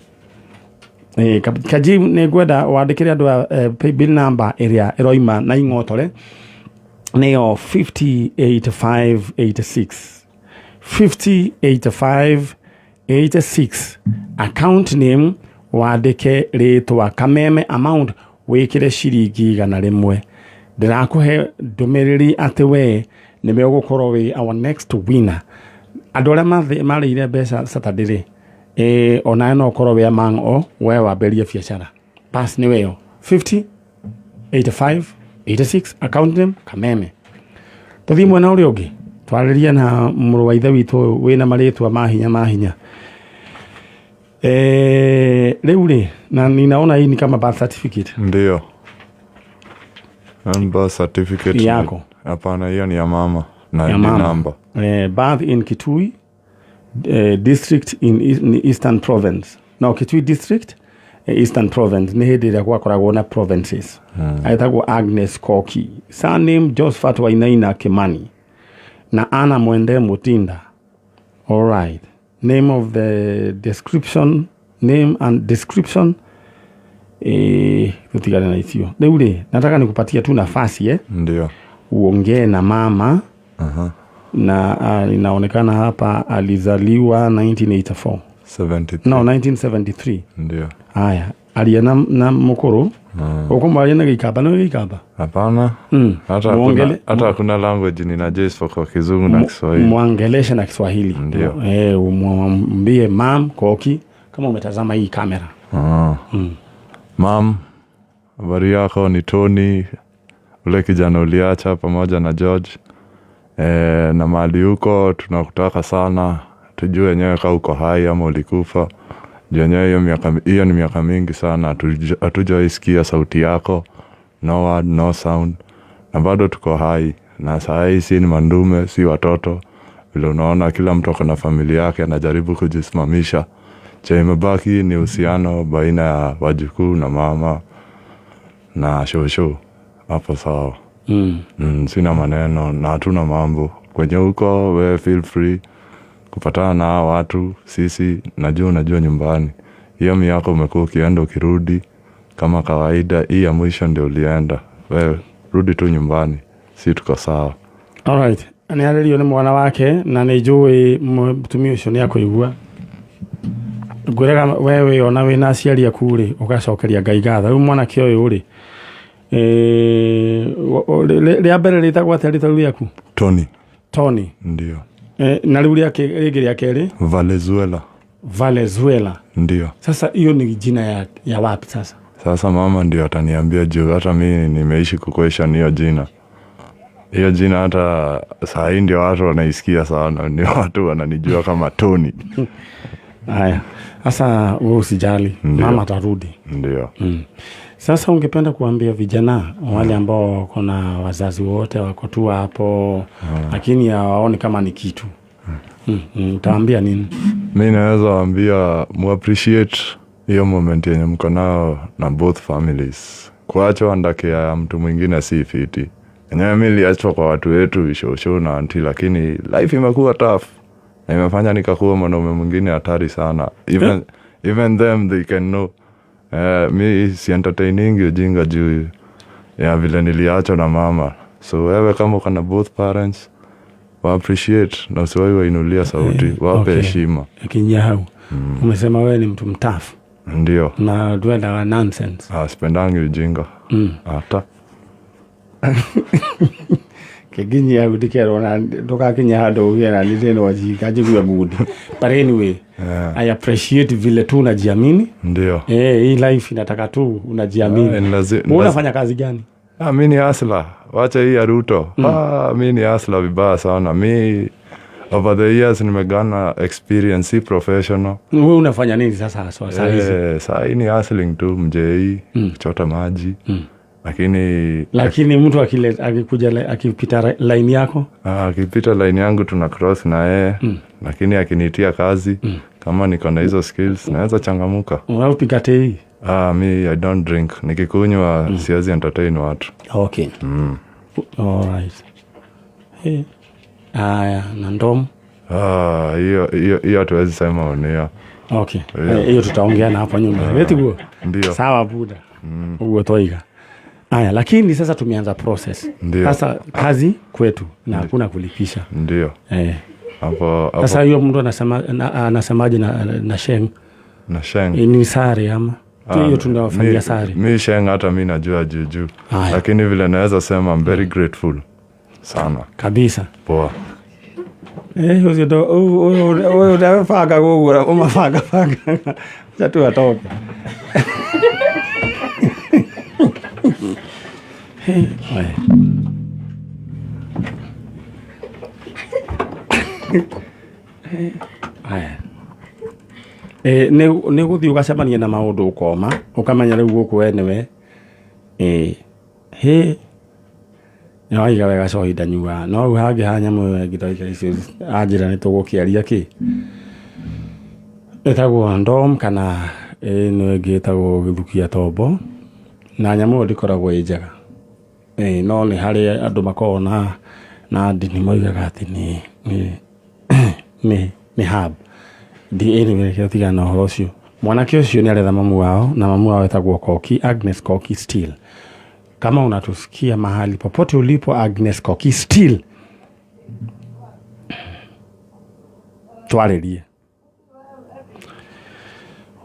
Kajim nĩ ngwenda wandĩkĩre andũ a paybill number ĩrĩa ĩroima na ing'otore nĩyo 58586 58586. Account name wandĩke rĩtwa Kameme, amount wĩkĩre ciringi 100. Ndĩrakũhe ndũmĩrĩri atĩ we nĩwe ũgũkorwo wĩ our next winner. Andũ arĩa marĩire mbeca Saturday rĩ, onawe no ũkorwo wĩ among o we wambĩrĩrie biacara. Pass nĩ weyo 50 85 86 account name Kameme. Tũthiĩ mwena ũrĩa ũngĩ twarĩrie na mũrũ wa ithe witũ wĩna marĩtwa ma hinya ma hinya. Rĩu rĩ, na ninaona hii ni kama birth certificate. Ndio. Birth certificate yako? Hapana, hiyo ni ya mama na ya mama. Number. Birth in Kitui district in Eastern Province. No, Kitui district Eastern Province. Nĩ hĩndĩ ĩrĩa gwakoragwo na provinces. Aitagwo Agnes Koki. Surname Josephat Wainaina Kimani. Na Anna Mwende Mutinda. All right. Name of the description, name and description. Tutigane na icio. Rĩu rĩ, nataka nikupatie tu nafasi Ndio. Uongee na mama. Na inaonekana hapa alizaliwa 1984. 73. No, 1973. Ndio. Haya, alia na mukuru. Uko mwalia na Gikamba, no Gikamba? Hapana. Hata hakuna language ninajua isipokuwa Kizungu na Kiswahili. Muongeleshe na Kiswahili. Ndio. Umwambie mam Koki kama umetazama hii kamera. Mam, habari yako? Ni Tony, ule kijana uliacha pamoja na George. Na mahali huko tunakutaka sana, tujue wenyewe ka uko hai ama ulikufa. Juu yenyewe hiyo miaka, hiyo ni miaka mingi sana, hatujawahi sauti yako, no word, no sound, na bado tuko hai. Na saa hii si ni mandume, si watoto. Vile unaona kila mtu ako na familia yake, anajaribu kujisimamisha. Cha imebaki ni uhusiano baina ya wajukuu na mama na shosho. Hapo sawa. Sina maneno na hatuna mambo kwenye huko. We feel free kupatana na hawa watu. Sisi najua unajua nyumbani hiyo miaka umekuwa ukienda ukirudi kama kawaida. Hii ya mwisho ndio ulienda, we rudi tu nyumbani, si tuko sawa. Alright, nĩ arĩrio nĩ mwana wake na nĩ njũĩ mũtumia ũcio nĩ akũigua. Ngwĩraga we wĩ ona wĩna aciari aku rĩ, ũgacokeria Ngai ngatho. Rĩu mwanake ũyũ rĩ, rĩa mbere rĩtagwo atĩa rĩtwa rĩu rĩaku? Tony. Tony. Ndio. Na rĩu rĩngĩ rĩa kerĩ? Venezuela. Venezuela. Ndio. Sasa hiyo ni jina ya wapi sasa? Sasa mama ndio ataniambia juu hata mi nimeishi kuquestion hiyo jina. Hiyo jina hata saa hii ndio watu wanaisikia sana, ndio watu wananijua kama Tony. Haya, sasa wewe usijali. Ndio. Mama atarudi. Ndio. Sasa ungependa kuambia vijana wale ambao wako na wazazi wote wako tu hapo lakini hawaoni kama ni kitu, utaambia nini? Mi naweza waambia muappreciate hiyo moment yenye mko nayo na both families. Kuachwa under care ya mtu mwingine si fiti. Enyewe mi niliachwa kwa watu wetu, shosho na auntie, lakini life imekuwa tough na imefanya nikakuwa mwanaume mwingine hatari sana. Even them they can know. Mi si entertainingi ujinga juu ya vile niliachwa na mama. So wewe kama uko na both parents, wa appreciate na usiwahi wainulia sauti, wape heshima. Kinyia hau, umesema wewe ni mtu mtough. Ndio. Na ndwendaga nonsense. Ah, sipendangi ujinga hata. Kĩnginyia hau ndikerwo na ndũgakinya handũ uge na nĩ thĩna wajinga njigue good, but anyway, I appreciate vile tu unajiamini. Ndio. Eh, hii life inataka tu unajiamini. Ah, ni Wewe unafanya kazi gani? Ah, mi ni hustler. Wacha hii ya Ruto. Ah, mi ni hustler vibaya sana. Mi over the years nimegarner experience, si professional. Wewe unafanya nini sasa haswa saa hizi? Eh, saa hii ni hustling tu, mjei, kuchota maji. Lakini Lakini mtu akikuja akipita line yako? Ah, akipita line yangu tuna cross na yeye, lakini akiniitia kazi, kama niko na hizo skills naweza changamuka. Unaupiga tei? Ah, mi I don't drink. Nikikunywa siwezi entertain watu. Okay. Alright. Hey. Aya, na ndomo? Ah, hiyo hiyo hiyo hatuwezi sema onia. Okay. Eh, hiyo tutaongea na hapo nyuma. Wetiguo? Ndio. Sawa buda. Uguo toiga. Aya, lakini sasa tumeanza process. Ndio. Sasa kazi kwetu na hakuna kulipisha. Ndio. Eh. Hapo hapo. Sasa hiyo mtu anasema anasemaje na sheng? Na sheng. Eh, ni sare ama? Tu hiyo tunawafanyia sare. Mi sheng hata mi najua juujuu. Aya. Lakini vile naweza sema I'm very grateful sana. Kabisa. Poa. Eh, ũcio ndo ũyũ ndabanga gũgũra ũmabanga banga. Acha tu atoke. Hey, oe. Aya. Eh, nĩ gũthiĩ ũgacemania na maũndũ ũkoma ũkamenya rĩu gũkũ we nĩwe hĩ nĩ waiga wega cohi ndanyuaga, no rĩu hangĩ ha nyamũ ĩyo ĩngĩ ndagĩka icio anjĩra nĩ tũgũkĩaria kĩ ĩtagwo ndom kana ĩno ĩngĩ ĩtagwo gĩthukia tombo, na nyamũ ĩyo ndĩkoragwo ĩ njega. No nĩ harĩ andũ makoragwo na ndini moigaga atĩ nĩ herb. Anyway, reke tũtigane na ũhoro ũcio. Mwanake ũcio nĩ aretha mamu wao, na mamu wao etagwo Koki, Agnes Koki Steele. Kama unatusikia mahali popote ulipo, Agnes Koki Steele, twarĩrie.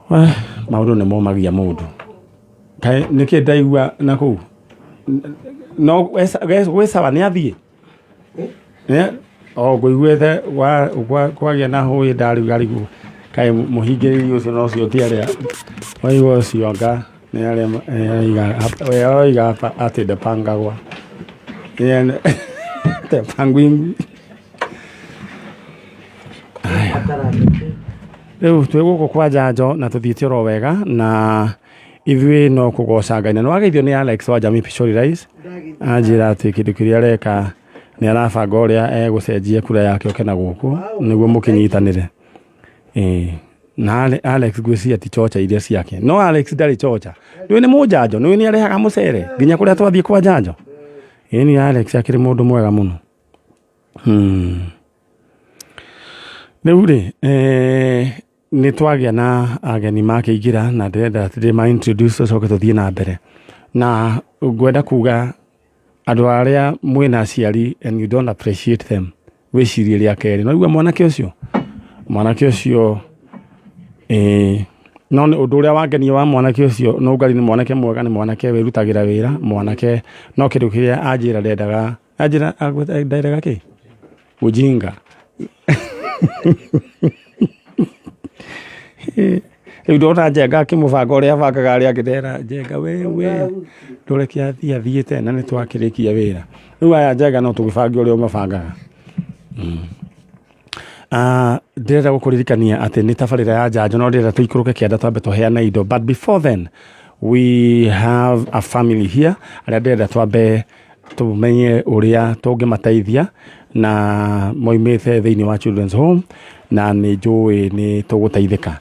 We, maũndũ nĩ momagia mũndũ. Kaĩ nĩkĩ ndaigua na kũu? No gwĩ sawa nĩ athiĩ? O ngũiguĩte kwagĩa na hũĩ ndarigarigwo. Kaĩ mũhingĩrĩri ũcio no ũcio ti arĩa waigua ũcio anga nĩ arĩa we oiga atĩ ndapangagwa. Pangwingu. Rĩu twĩ gũkũ kwa Njanjo na tũthiĩte oro wega na ithuĩ no kũgoca Ngai. Na nĩwageithio nĩ Alex wa Jamii Pishori Rice, anjĩra atĩ kĩndũ kĩrĩa areka nĩ arabanga ũrĩa egũcenjia kura yake oke na gũkũ nĩguo mũkĩnyitanĩre. Ĩĩ. Na Alex ngwĩciria ti chocha iria ciake, no Alex ndarĩ chocha. Nĩũĩ nĩ mũnjanjo, nĩũĩ nĩ arehaga mũcere nginya kũrĩa twathiĩ kwa Njanjo. Ĩni Alex akĩrĩ mũndũ mwega mũno. Rĩu rĩ, nĩ twagĩa na ageni makĩingĩra na ndĩrenda ndĩ ma introduce tũcoke tũthiĩ na mbere. Na ngwenda kuga andũ arĩa mwĩna aciari and you don't appreciate them, wĩcirie rĩa kerĩ. No igua mwanake ũcio? Mwanake ũcio no nĩ ũndũ ũrĩa wangenia wa mwanake ũcio no ngari nĩ mwanake mwega, nĩ mwanake wĩrutagĩra wĩra, mwanake no kĩndũ kĩrĩa anjĩra ndendaga, anjĩra ndendaga kĩ? Ujinga. Rĩu ndona Njenga akĩmũbanga ũrĩa abangaga arĩa angĩ ndera Njenga we we ndũreke athiĩ athiĩte na nĩ twakĩrĩkia wĩra. Rĩu aya Njenga no tũgĩbange ũrĩa ũmabangaga. Ndĩrenda gũkũririkania atĩ nĩ tabarĩra ya Njanjo no ndĩrenda tũikũrũke kĩanda twambe tũheane indo, but before then we have a family here arĩa ndĩrenda twambe tũmenye ũrĩa tũngĩmateithia na moimĩte thĩinĩ wa Children's Home na nĩ njũĩ nĩ tũgũteithĩka.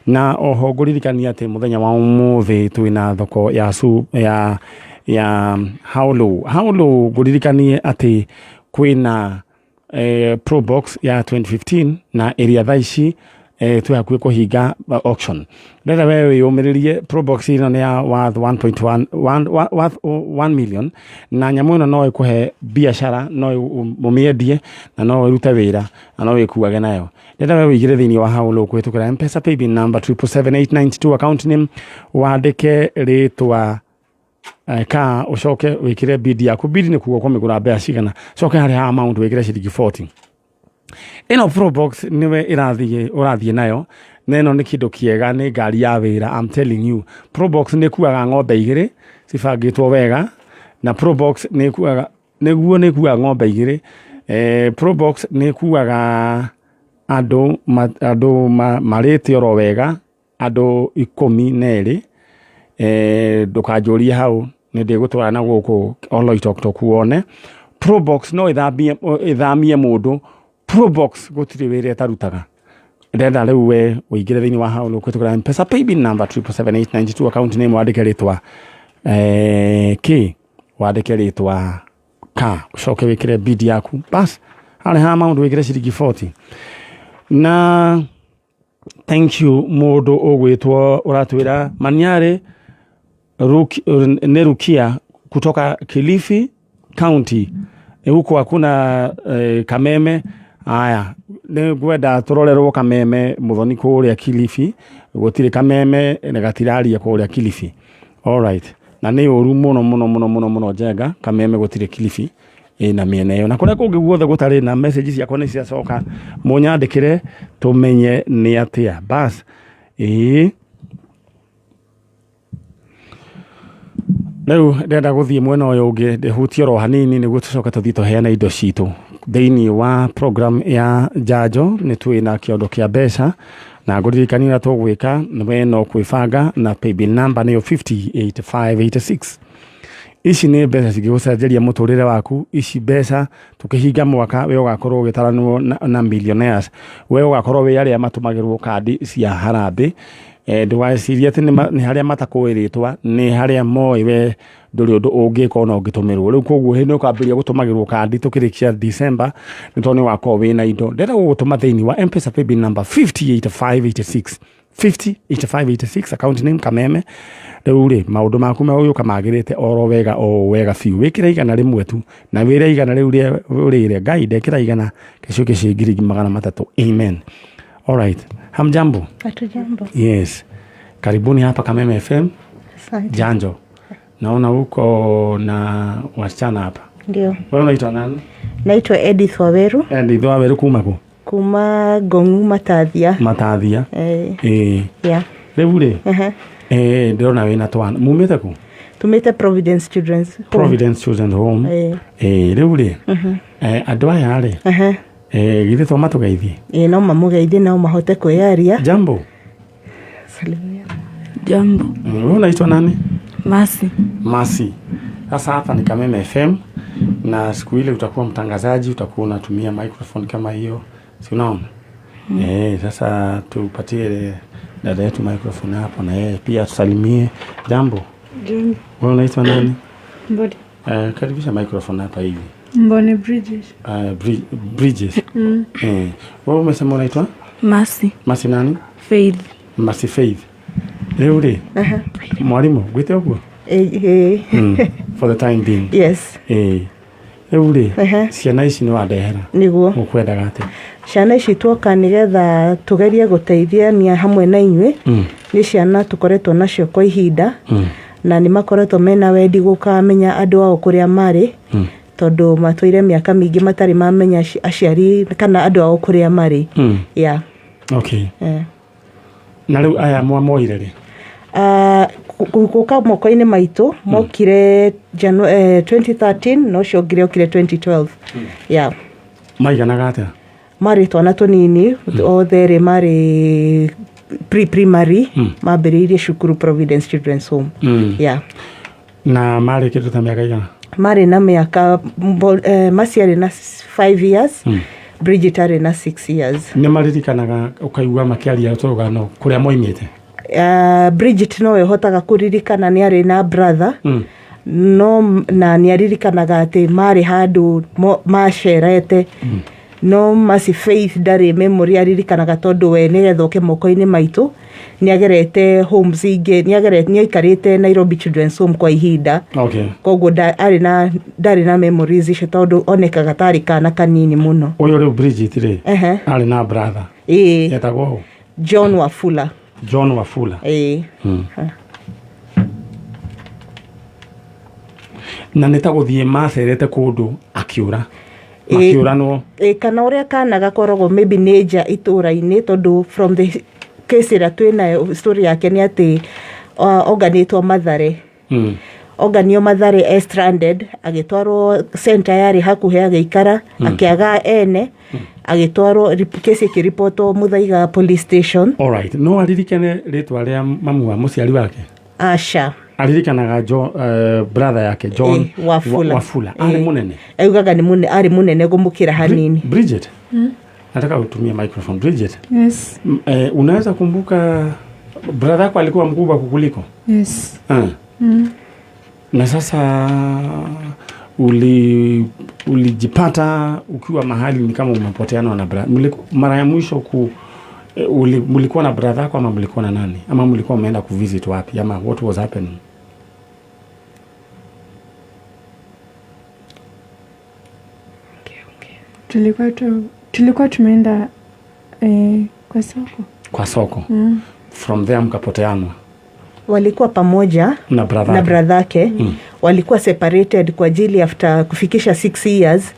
Na oho ngũririkania atĩ mũthenya wa ũmũthĩ twĩna thoko ya su, ya ya Haulu. Haulu ngũririkanie atĩ kwĩna Probox ya 2015 na ĩrĩa thaa ici twĩ hakuhĩ kũhinga auction. Ndĩrenda we wĩyũmĩrĩrie, Probox ĩno nĩ ya worth 1.1 worth 1 million na nyamũ ĩno no ĩkũhe biacara, no mũmĩendie na no ĩrute wĩra na no wĩkuage nayo. Ndĩrenda we wĩigĩre thĩinĩ wa Haulu kũhĩtũkĩra M-Pesa paybill number 777892 account name, wandĩke rĩtwa ka ũcoke wĩkĩre bid yaku. Bid nĩ kuga ũkũmĩgũra mbeca cigana, coke harĩa ha amount wĩkĩre ciringi 40. Ĩno Probox nĩwe ĩrathiĩ ũrathiĩ nayo na ĩno nĩ kĩndũ kĩega, nĩ ngari ya wĩra, I'm telling you. Probox nĩ ĩkuaga ng'ombe igĩrĩ cibangĩtwo wega na Probox nĩ ĩkuaga nĩguo nĩ ĩkuaga ng'ombe igĩrĩ. Probox nĩ ĩkuaga andũ andũ marĩte oro wega, andũ 12. Ndũkanjũrie hau nĩ ndĩgũtwara na gũkũ Oloitoktok wone. Probox no ĩthamie mũndũ. Probox gũtirĩ wĩra ĩtarutaga. Ndĩrenda rĩu we ũingĩre thĩinĩ wa Haulu kũhĩtũkĩra M-Pesa paybill number 777892 account name wandĩke rĩtwa K, wandĩke rĩtwa ka, ũcoke wĩkĩre bid yaku, bas harĩa ha amount wĩkĩre ciringi 40. Na thank you mũndũ ũgwĩtwo ũratwĩra Maniare nĩ Rukia kutoka Kilifi County, huko hakuna Kameme. Aya, nĩ ngwenda tũrorerwo Kameme Mũthoni kũrĩa Kilifi, gũtirĩ Kameme na gatiraria kũrĩa Kilifi. Alright, na nĩ ũru mũno mũno mũno mũno mũno Njenga, Kameme gũtirĩ Kilifi na mĩena ĩyo na kũrĩa kũngĩ guothe gũtarĩ. Na message ciakwa nĩ ciacoka, mũnyandĩkĩre tũmenye nĩ atĩa. Bas, ĩĩ rĩu ndĩrenda gũthiĩ mwena ũyũ ũngĩ ndĩhutie oro hanini nĩguo tũcoke tũthiĩ tũheane indo citũ thĩinĩ wa program ya Njanjo. Nĩ twĩ na kĩondo kĩa mbeca na ngũririkania ũrĩa tũgwĩka, we no kwĩbanga na paybill number nĩyo 58586. Ici nĩ mbeca cingĩgũcenjeria mũtũrĩre waku. Ici mbeca tũkĩhinga mwaka we ũgakorwo ũgĩtaranwo na millionaires, we ũgakorwo wĩ arĩa matũmagĩrwo kandi cia harambĩ. Ndũgecirie atĩ nĩ harĩa matakũĩ rĩtwa, nĩ harĩa moĩ we ndũrĩ ũndũ ũngĩka ona ũngĩtũmĩrwo. Rĩu koguo hĩndĩ ũkambĩrĩria gũtũmagĩrwo kandi tũkĩrĩkia December nĩ tondũ nĩ ũgakorwo wĩna indo. Ndĩrenda gũgũtũma thĩinĩ wa M-Pesa paybill number 58586, 508586, account name Kameme. Rĩu rĩ, maũndũ maku megũgĩũka magĩrĩte oro wega o wega biũ. Wĩkĩre 100 tu na wĩre 100 rĩu ũrĩre Ngai ndekĩra 100 gĩcoke ci 300,000. Amen. Alright, hamjambo? Hatujambo. Yes, karibuni hapa Kameme FM. Asante. Janjo, naona uko na wasichana hapa. Ndio. Wewe unaitwa nani? Naitwa Edith Waweru. Edith Waweru kuma kũ? Kuma Ngong'u Matathia. Matathia. Eh, yeah. Rĩu rĩ, ndĩrona wĩna twana, mumĩte kũ? Tumĩte Providence Children's Home. Providence Children's Home. Rĩu rĩ, Andũ aya rĩ, githĩ to matũgeithie? Ĩĩ, no mamũgeithie, no mahote kwĩyaria. Jambo. Salimia. Jambo. Wewe unaitwa nani? Masi. Masi. Sasa hapa ni Kameme FM na siku ile utakuwa mtangazaji, utakuwa unatumia microphone kama hiyo, si unaona? Sasa tupatie dada yetu microphone hapo na yeye pia tusalimie. Jambo. Jambo. Wewe unaitwa nani? Mbone. Karibisha microphone hapa hivi. Mbone Bridges. Bridges. Wewe umesema unaitwa? Masi. Masi nani? Faith. Masi Faith. Rĩu rĩ, mwalimu, gwĩte ũguo? For the time being. Yes. Rĩu rĩ, ciana ici nĩ wandehera. Nĩguo. Mũkwendaga atĩa? Ciana ici tuoka nĩgetha tũgerie gũteithania hamwe na inyuĩ. Nĩ ciana tũkoretwo nacio kwa ihinda. Na nĩ makoretwo mena wendi gũkamenya andũ ao kũrĩa marĩ. Tondũ matũire mĩaka mĩingĩ matarĩ mamenya aciari kana andũ ao kũrĩa marĩ. Yeah. Okay. Na rĩu aya mwamoire rĩ? Gũka moko-inĩ maitũ mokire 2013, no ũcio ũngĩ okire 2012. Yeah. Maiganaga atĩa? Marĩ twana tũnini, othe erĩ marĩ pre-primary, mambĩrĩirie cukuru Providence Children's Home. Yeah. Na marĩ kĩndũ ta mĩaka igana? Marĩ na mĩaka, Mercy arĩ na 5 years, Bridget arĩ na 6 years. Nĩ maririkanaga ũkaigua makĩaria tũrũgano kũrĩa moimĩte? Bridget nowe ũhotaga kũririkana nĩ arĩ na brother. No na nĩ aririkanaga atĩ marĩ handũ macerete. No Mercy Faith ndarĩ memory aririkanaga tondũ we nĩgetha oke moko-inĩ maitũ nĩ agerete homes ingĩ, nĩ aikarĩte Nairobi Children's Home kwa ihinda. Okay. Koguo ndarĩ na memories icio tondũ onekaga tarĩ kana kanini mũno. Ũyũ rĩu Bridget rĩ, arĩ na brother. Etagwo ũ? John Wafula. John Wafula. Na nĩ ta gũthiĩ macerete kũndũ akĩũra. Makĩũranwo. Kana ũrĩa kana gakoragwo maybe nĩ nja itũra-inĩ tondũ from the case ĩrĩa twĩnayo story yake nĩ atĩ onganĩtwo Mathare. Onganio Mathare stranded, agĩtwarwo center yarĩ hakuhĩ agĩikara, akĩaga ene, agĩtwarwo case ĩkĩripotwo Muthaiga police station. All right. No aririkane rĩtwa rĩa mamu wa mũciari wake? Aca. Aririkanaga brother yake John Wafula. Wafula. Arĩ mũnene. Augaga nĩ mũnene, arĩ mũnene kũmũkĩra hanini. Bridget. Nataka utumie microphone. Bridget. Yes. Unaweza kumbuka brother yako alikuwa mkubwa kukuliko? Yes. Na sasa ulijipata ukiwa mahali ni kama umepoteana na brother. Mara ya mwisho mlikuwa na brother yako ama mlikuwa na nani? Ama mlikuwa mmeenda kuvisit wapi? Ama what was happening? Okay. Tulikuwa tumeenda kwa soko. Kwa soko. From there mkapoteana. Walikuwa pamoja na brother yake. Walikuwa separated kwa ajili after kufikisha 6 years.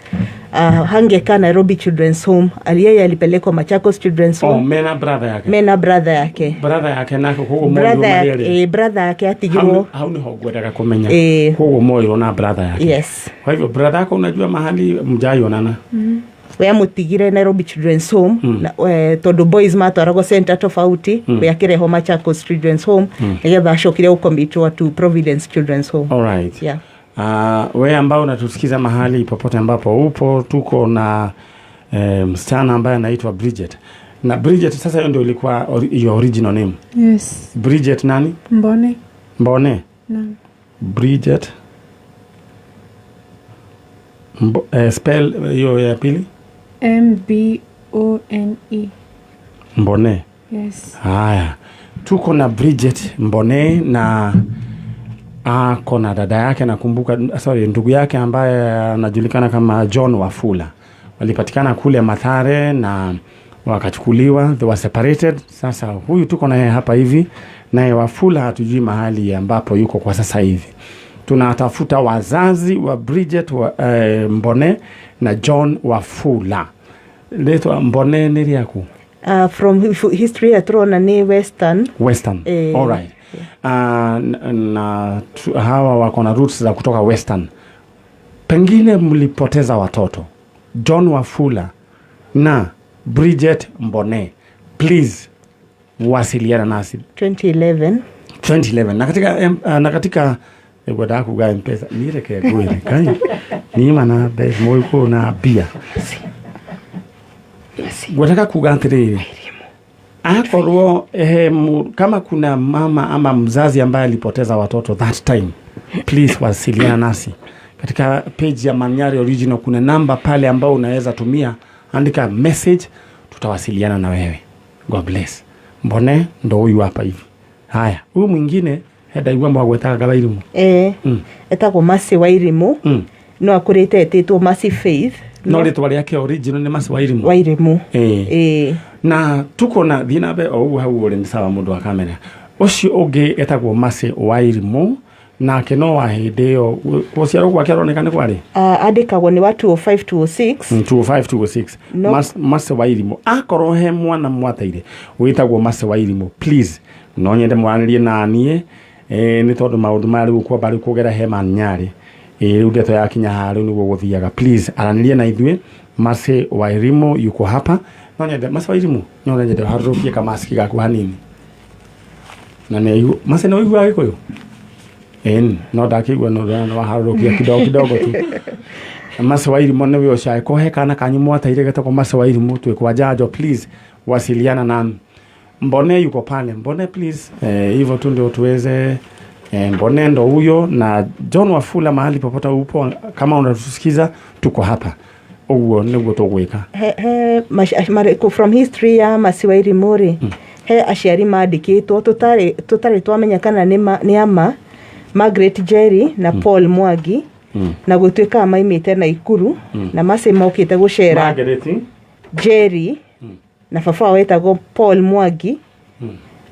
Hangekaa Nairobi Children's Home. Yeye alipelekwa Machakos Children's Home. Mena brother yake. Mena brother yake. Brother yake nako koguo moyo marĩerĩ. Brother yake atigirwo. Hau niho ngwendaga kũmenya. Koguo moyo na brother yake. Yes. Kwa hivyo brother yako unajua mahali mjaionana. We amutigire Nairobi Children's Home na tondũ boys matwaragwo center tofauti, we akĩrehwo Machakos Children's Home nĩgetha acokire gũkomitwo to Providence Children's Home. All right. Yeah. We ambao unatusikiza mahali popote ambapo upo, tuko na msichana ambaye anaitwa Bridget. Na Bridget sasa hiyo ndio ilikuwa your original name. Yes. Bridget nani? Mbone. Mbone? Naam. Bridget spell hiyo ya pili? M-B-O-N-E. Mbone. Yes. Haya. Tuko na Bridget Mbone na ako na dada yake, nakumbuka, sorry, ndugu yake ambaye anajulikana kama John Wafula. Walipatikana kule Mathare na wakachukuliwa, they were separated. Sasa huyu tuko naye hapa hivi, naye Wafula hatujui mahali ambapo yuko kwa sasa hivi. Tunatafuta wazazi wa Bridget Mbone na John Wafula. Leto Mbone ni yaku? From history ya tunaona ni Western. Western. All right. Na hawa wako na roots za kutoka Western. Pengine mlipoteza watoto. John Wafula na Bridget Mbone, please wasiliana nasi. 2011. 2011 na katika na katika ngwendaga kuga Mpesa nireke ngwire kai nima na mbeca mũgĩkũyũ na mbia ngwendaga kuga atiriri, akorwo kama kuna mama ama mzazi ambaye alipoteza watoto that time, please wasiliana nasi katika page ya Manyari Original. Kuna namba pale ambao unaweza tumia, andika message, tutawasiliana na wewe. God bless. Mbone ndo huyu hapa hivi. Haya, huyu mwingine hendaigua mwagwetaga Gabairimu. Etagwo Mercy Wairimu. No akurite etĩtwo Mercy Faith. No rĩtwa rĩake original nĩ Mercy Wairimu. Wairimu. Na tuko na thiĩ na mbere o ũguo hau ũrĩ nĩ sawa. Mũndũ wa kamera ũcio ũngĩ etagwo Mercy Wairimu, nake no wa hĩndĩ ĩyo gũciarwo gwake aroneka nĩ kwarĩ Andĩkagwo nĩ wa 205 206. 205 206. No. Mercy Wairimu, akorwo he mwana mwateire wĩtagwo Mercy Wairimu, please no nyende mwaranĩrie na niĩ, nĩ tondũ maũndũ maya rĩu kwamba rĩu kũgera he Manyarĩ, rĩu ndeto yakinya haha rĩu nĩguo gũthiaga. Please aranĩrie na ithuĩ. Mercy Wairimu yuko hapa. No nyende Mercy Wairimu, no nyende harũrũkie kamaski gaku hanini na nĩ Mercy nĩ ũiguaga Gĩkũyũ? Ĩni no ndakĩigua no no waharũrũkia kidogo kidogo tu. Mercy Wairimu nĩwe ũcio. Angĩkorwo he kana kanyu mwateire getagwo Mercy Wairimu twĩ kwa Njanjo, please wasiliana nami. Mbone yuko pale. Mbone please, hivyo tu ndio tuweze. Mbone ndo huyo na John Wafula, mahali popote upo, kama unatusikiza, tuko hapa. Ũguo nĩguo tũgwĩka. He from history ya Mercy Wairimu rĩ, he aciari mandĩkĩtwo tũtarĩ twamenya kana nĩ ama, Margaret Jerry na Paul Mwangi, na gũtuĩkaga maimĩte Naikuru na Mercy mokĩte gũcera. Margaret Jerry na baba wao wetagwo Paul Mwangi,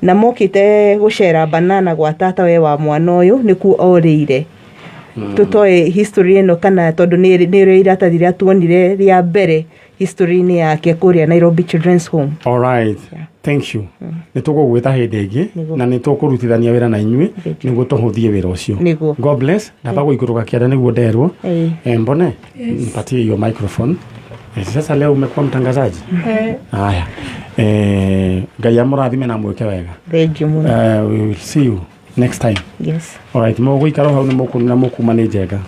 na mokĩte gũcera Banana gwa tata we wa mwana ũyũ, nĩkuo orĩire. Tũtoĩ history ĩno kana tondũ nĩ rĩo iratathi rĩa tuonire rĩa mbere history-inĩ yake kũrĩa Nairobi Children's Home. All right. Thank you. Nĩ tũgũgwĩta hĩndĩ ĩngĩ na nĩ tũkũrutithania wĩra na inyuĩ nĩguo tũhũthie wĩra ũcio. Nĩguo. God bless. Ndamba gũikũrũka kĩanda nĩguo nderwo. Mbone, nipatie hiyo microphone. Sasa leo umekuwa mtangazaji. Haya. Ngai amũrathime na mwĩke wega. Thank you mũno. We will see you next time. Yes. Alright, mũgũikara hau nĩ mũkũnina mũkuma nĩ njega.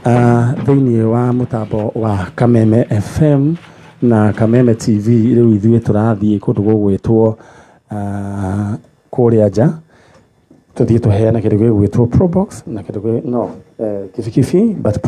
Thĩinĩ wa mũtambo wa Kameme FM na Kameme TV, rĩu ithuĩ tũrathiĩ kũndũ gũgwĩtwo kũrĩa nja, tũthiĩ tũheane kĩndũ gĩgwĩtwo Probox na kĩndũ no kibikibi but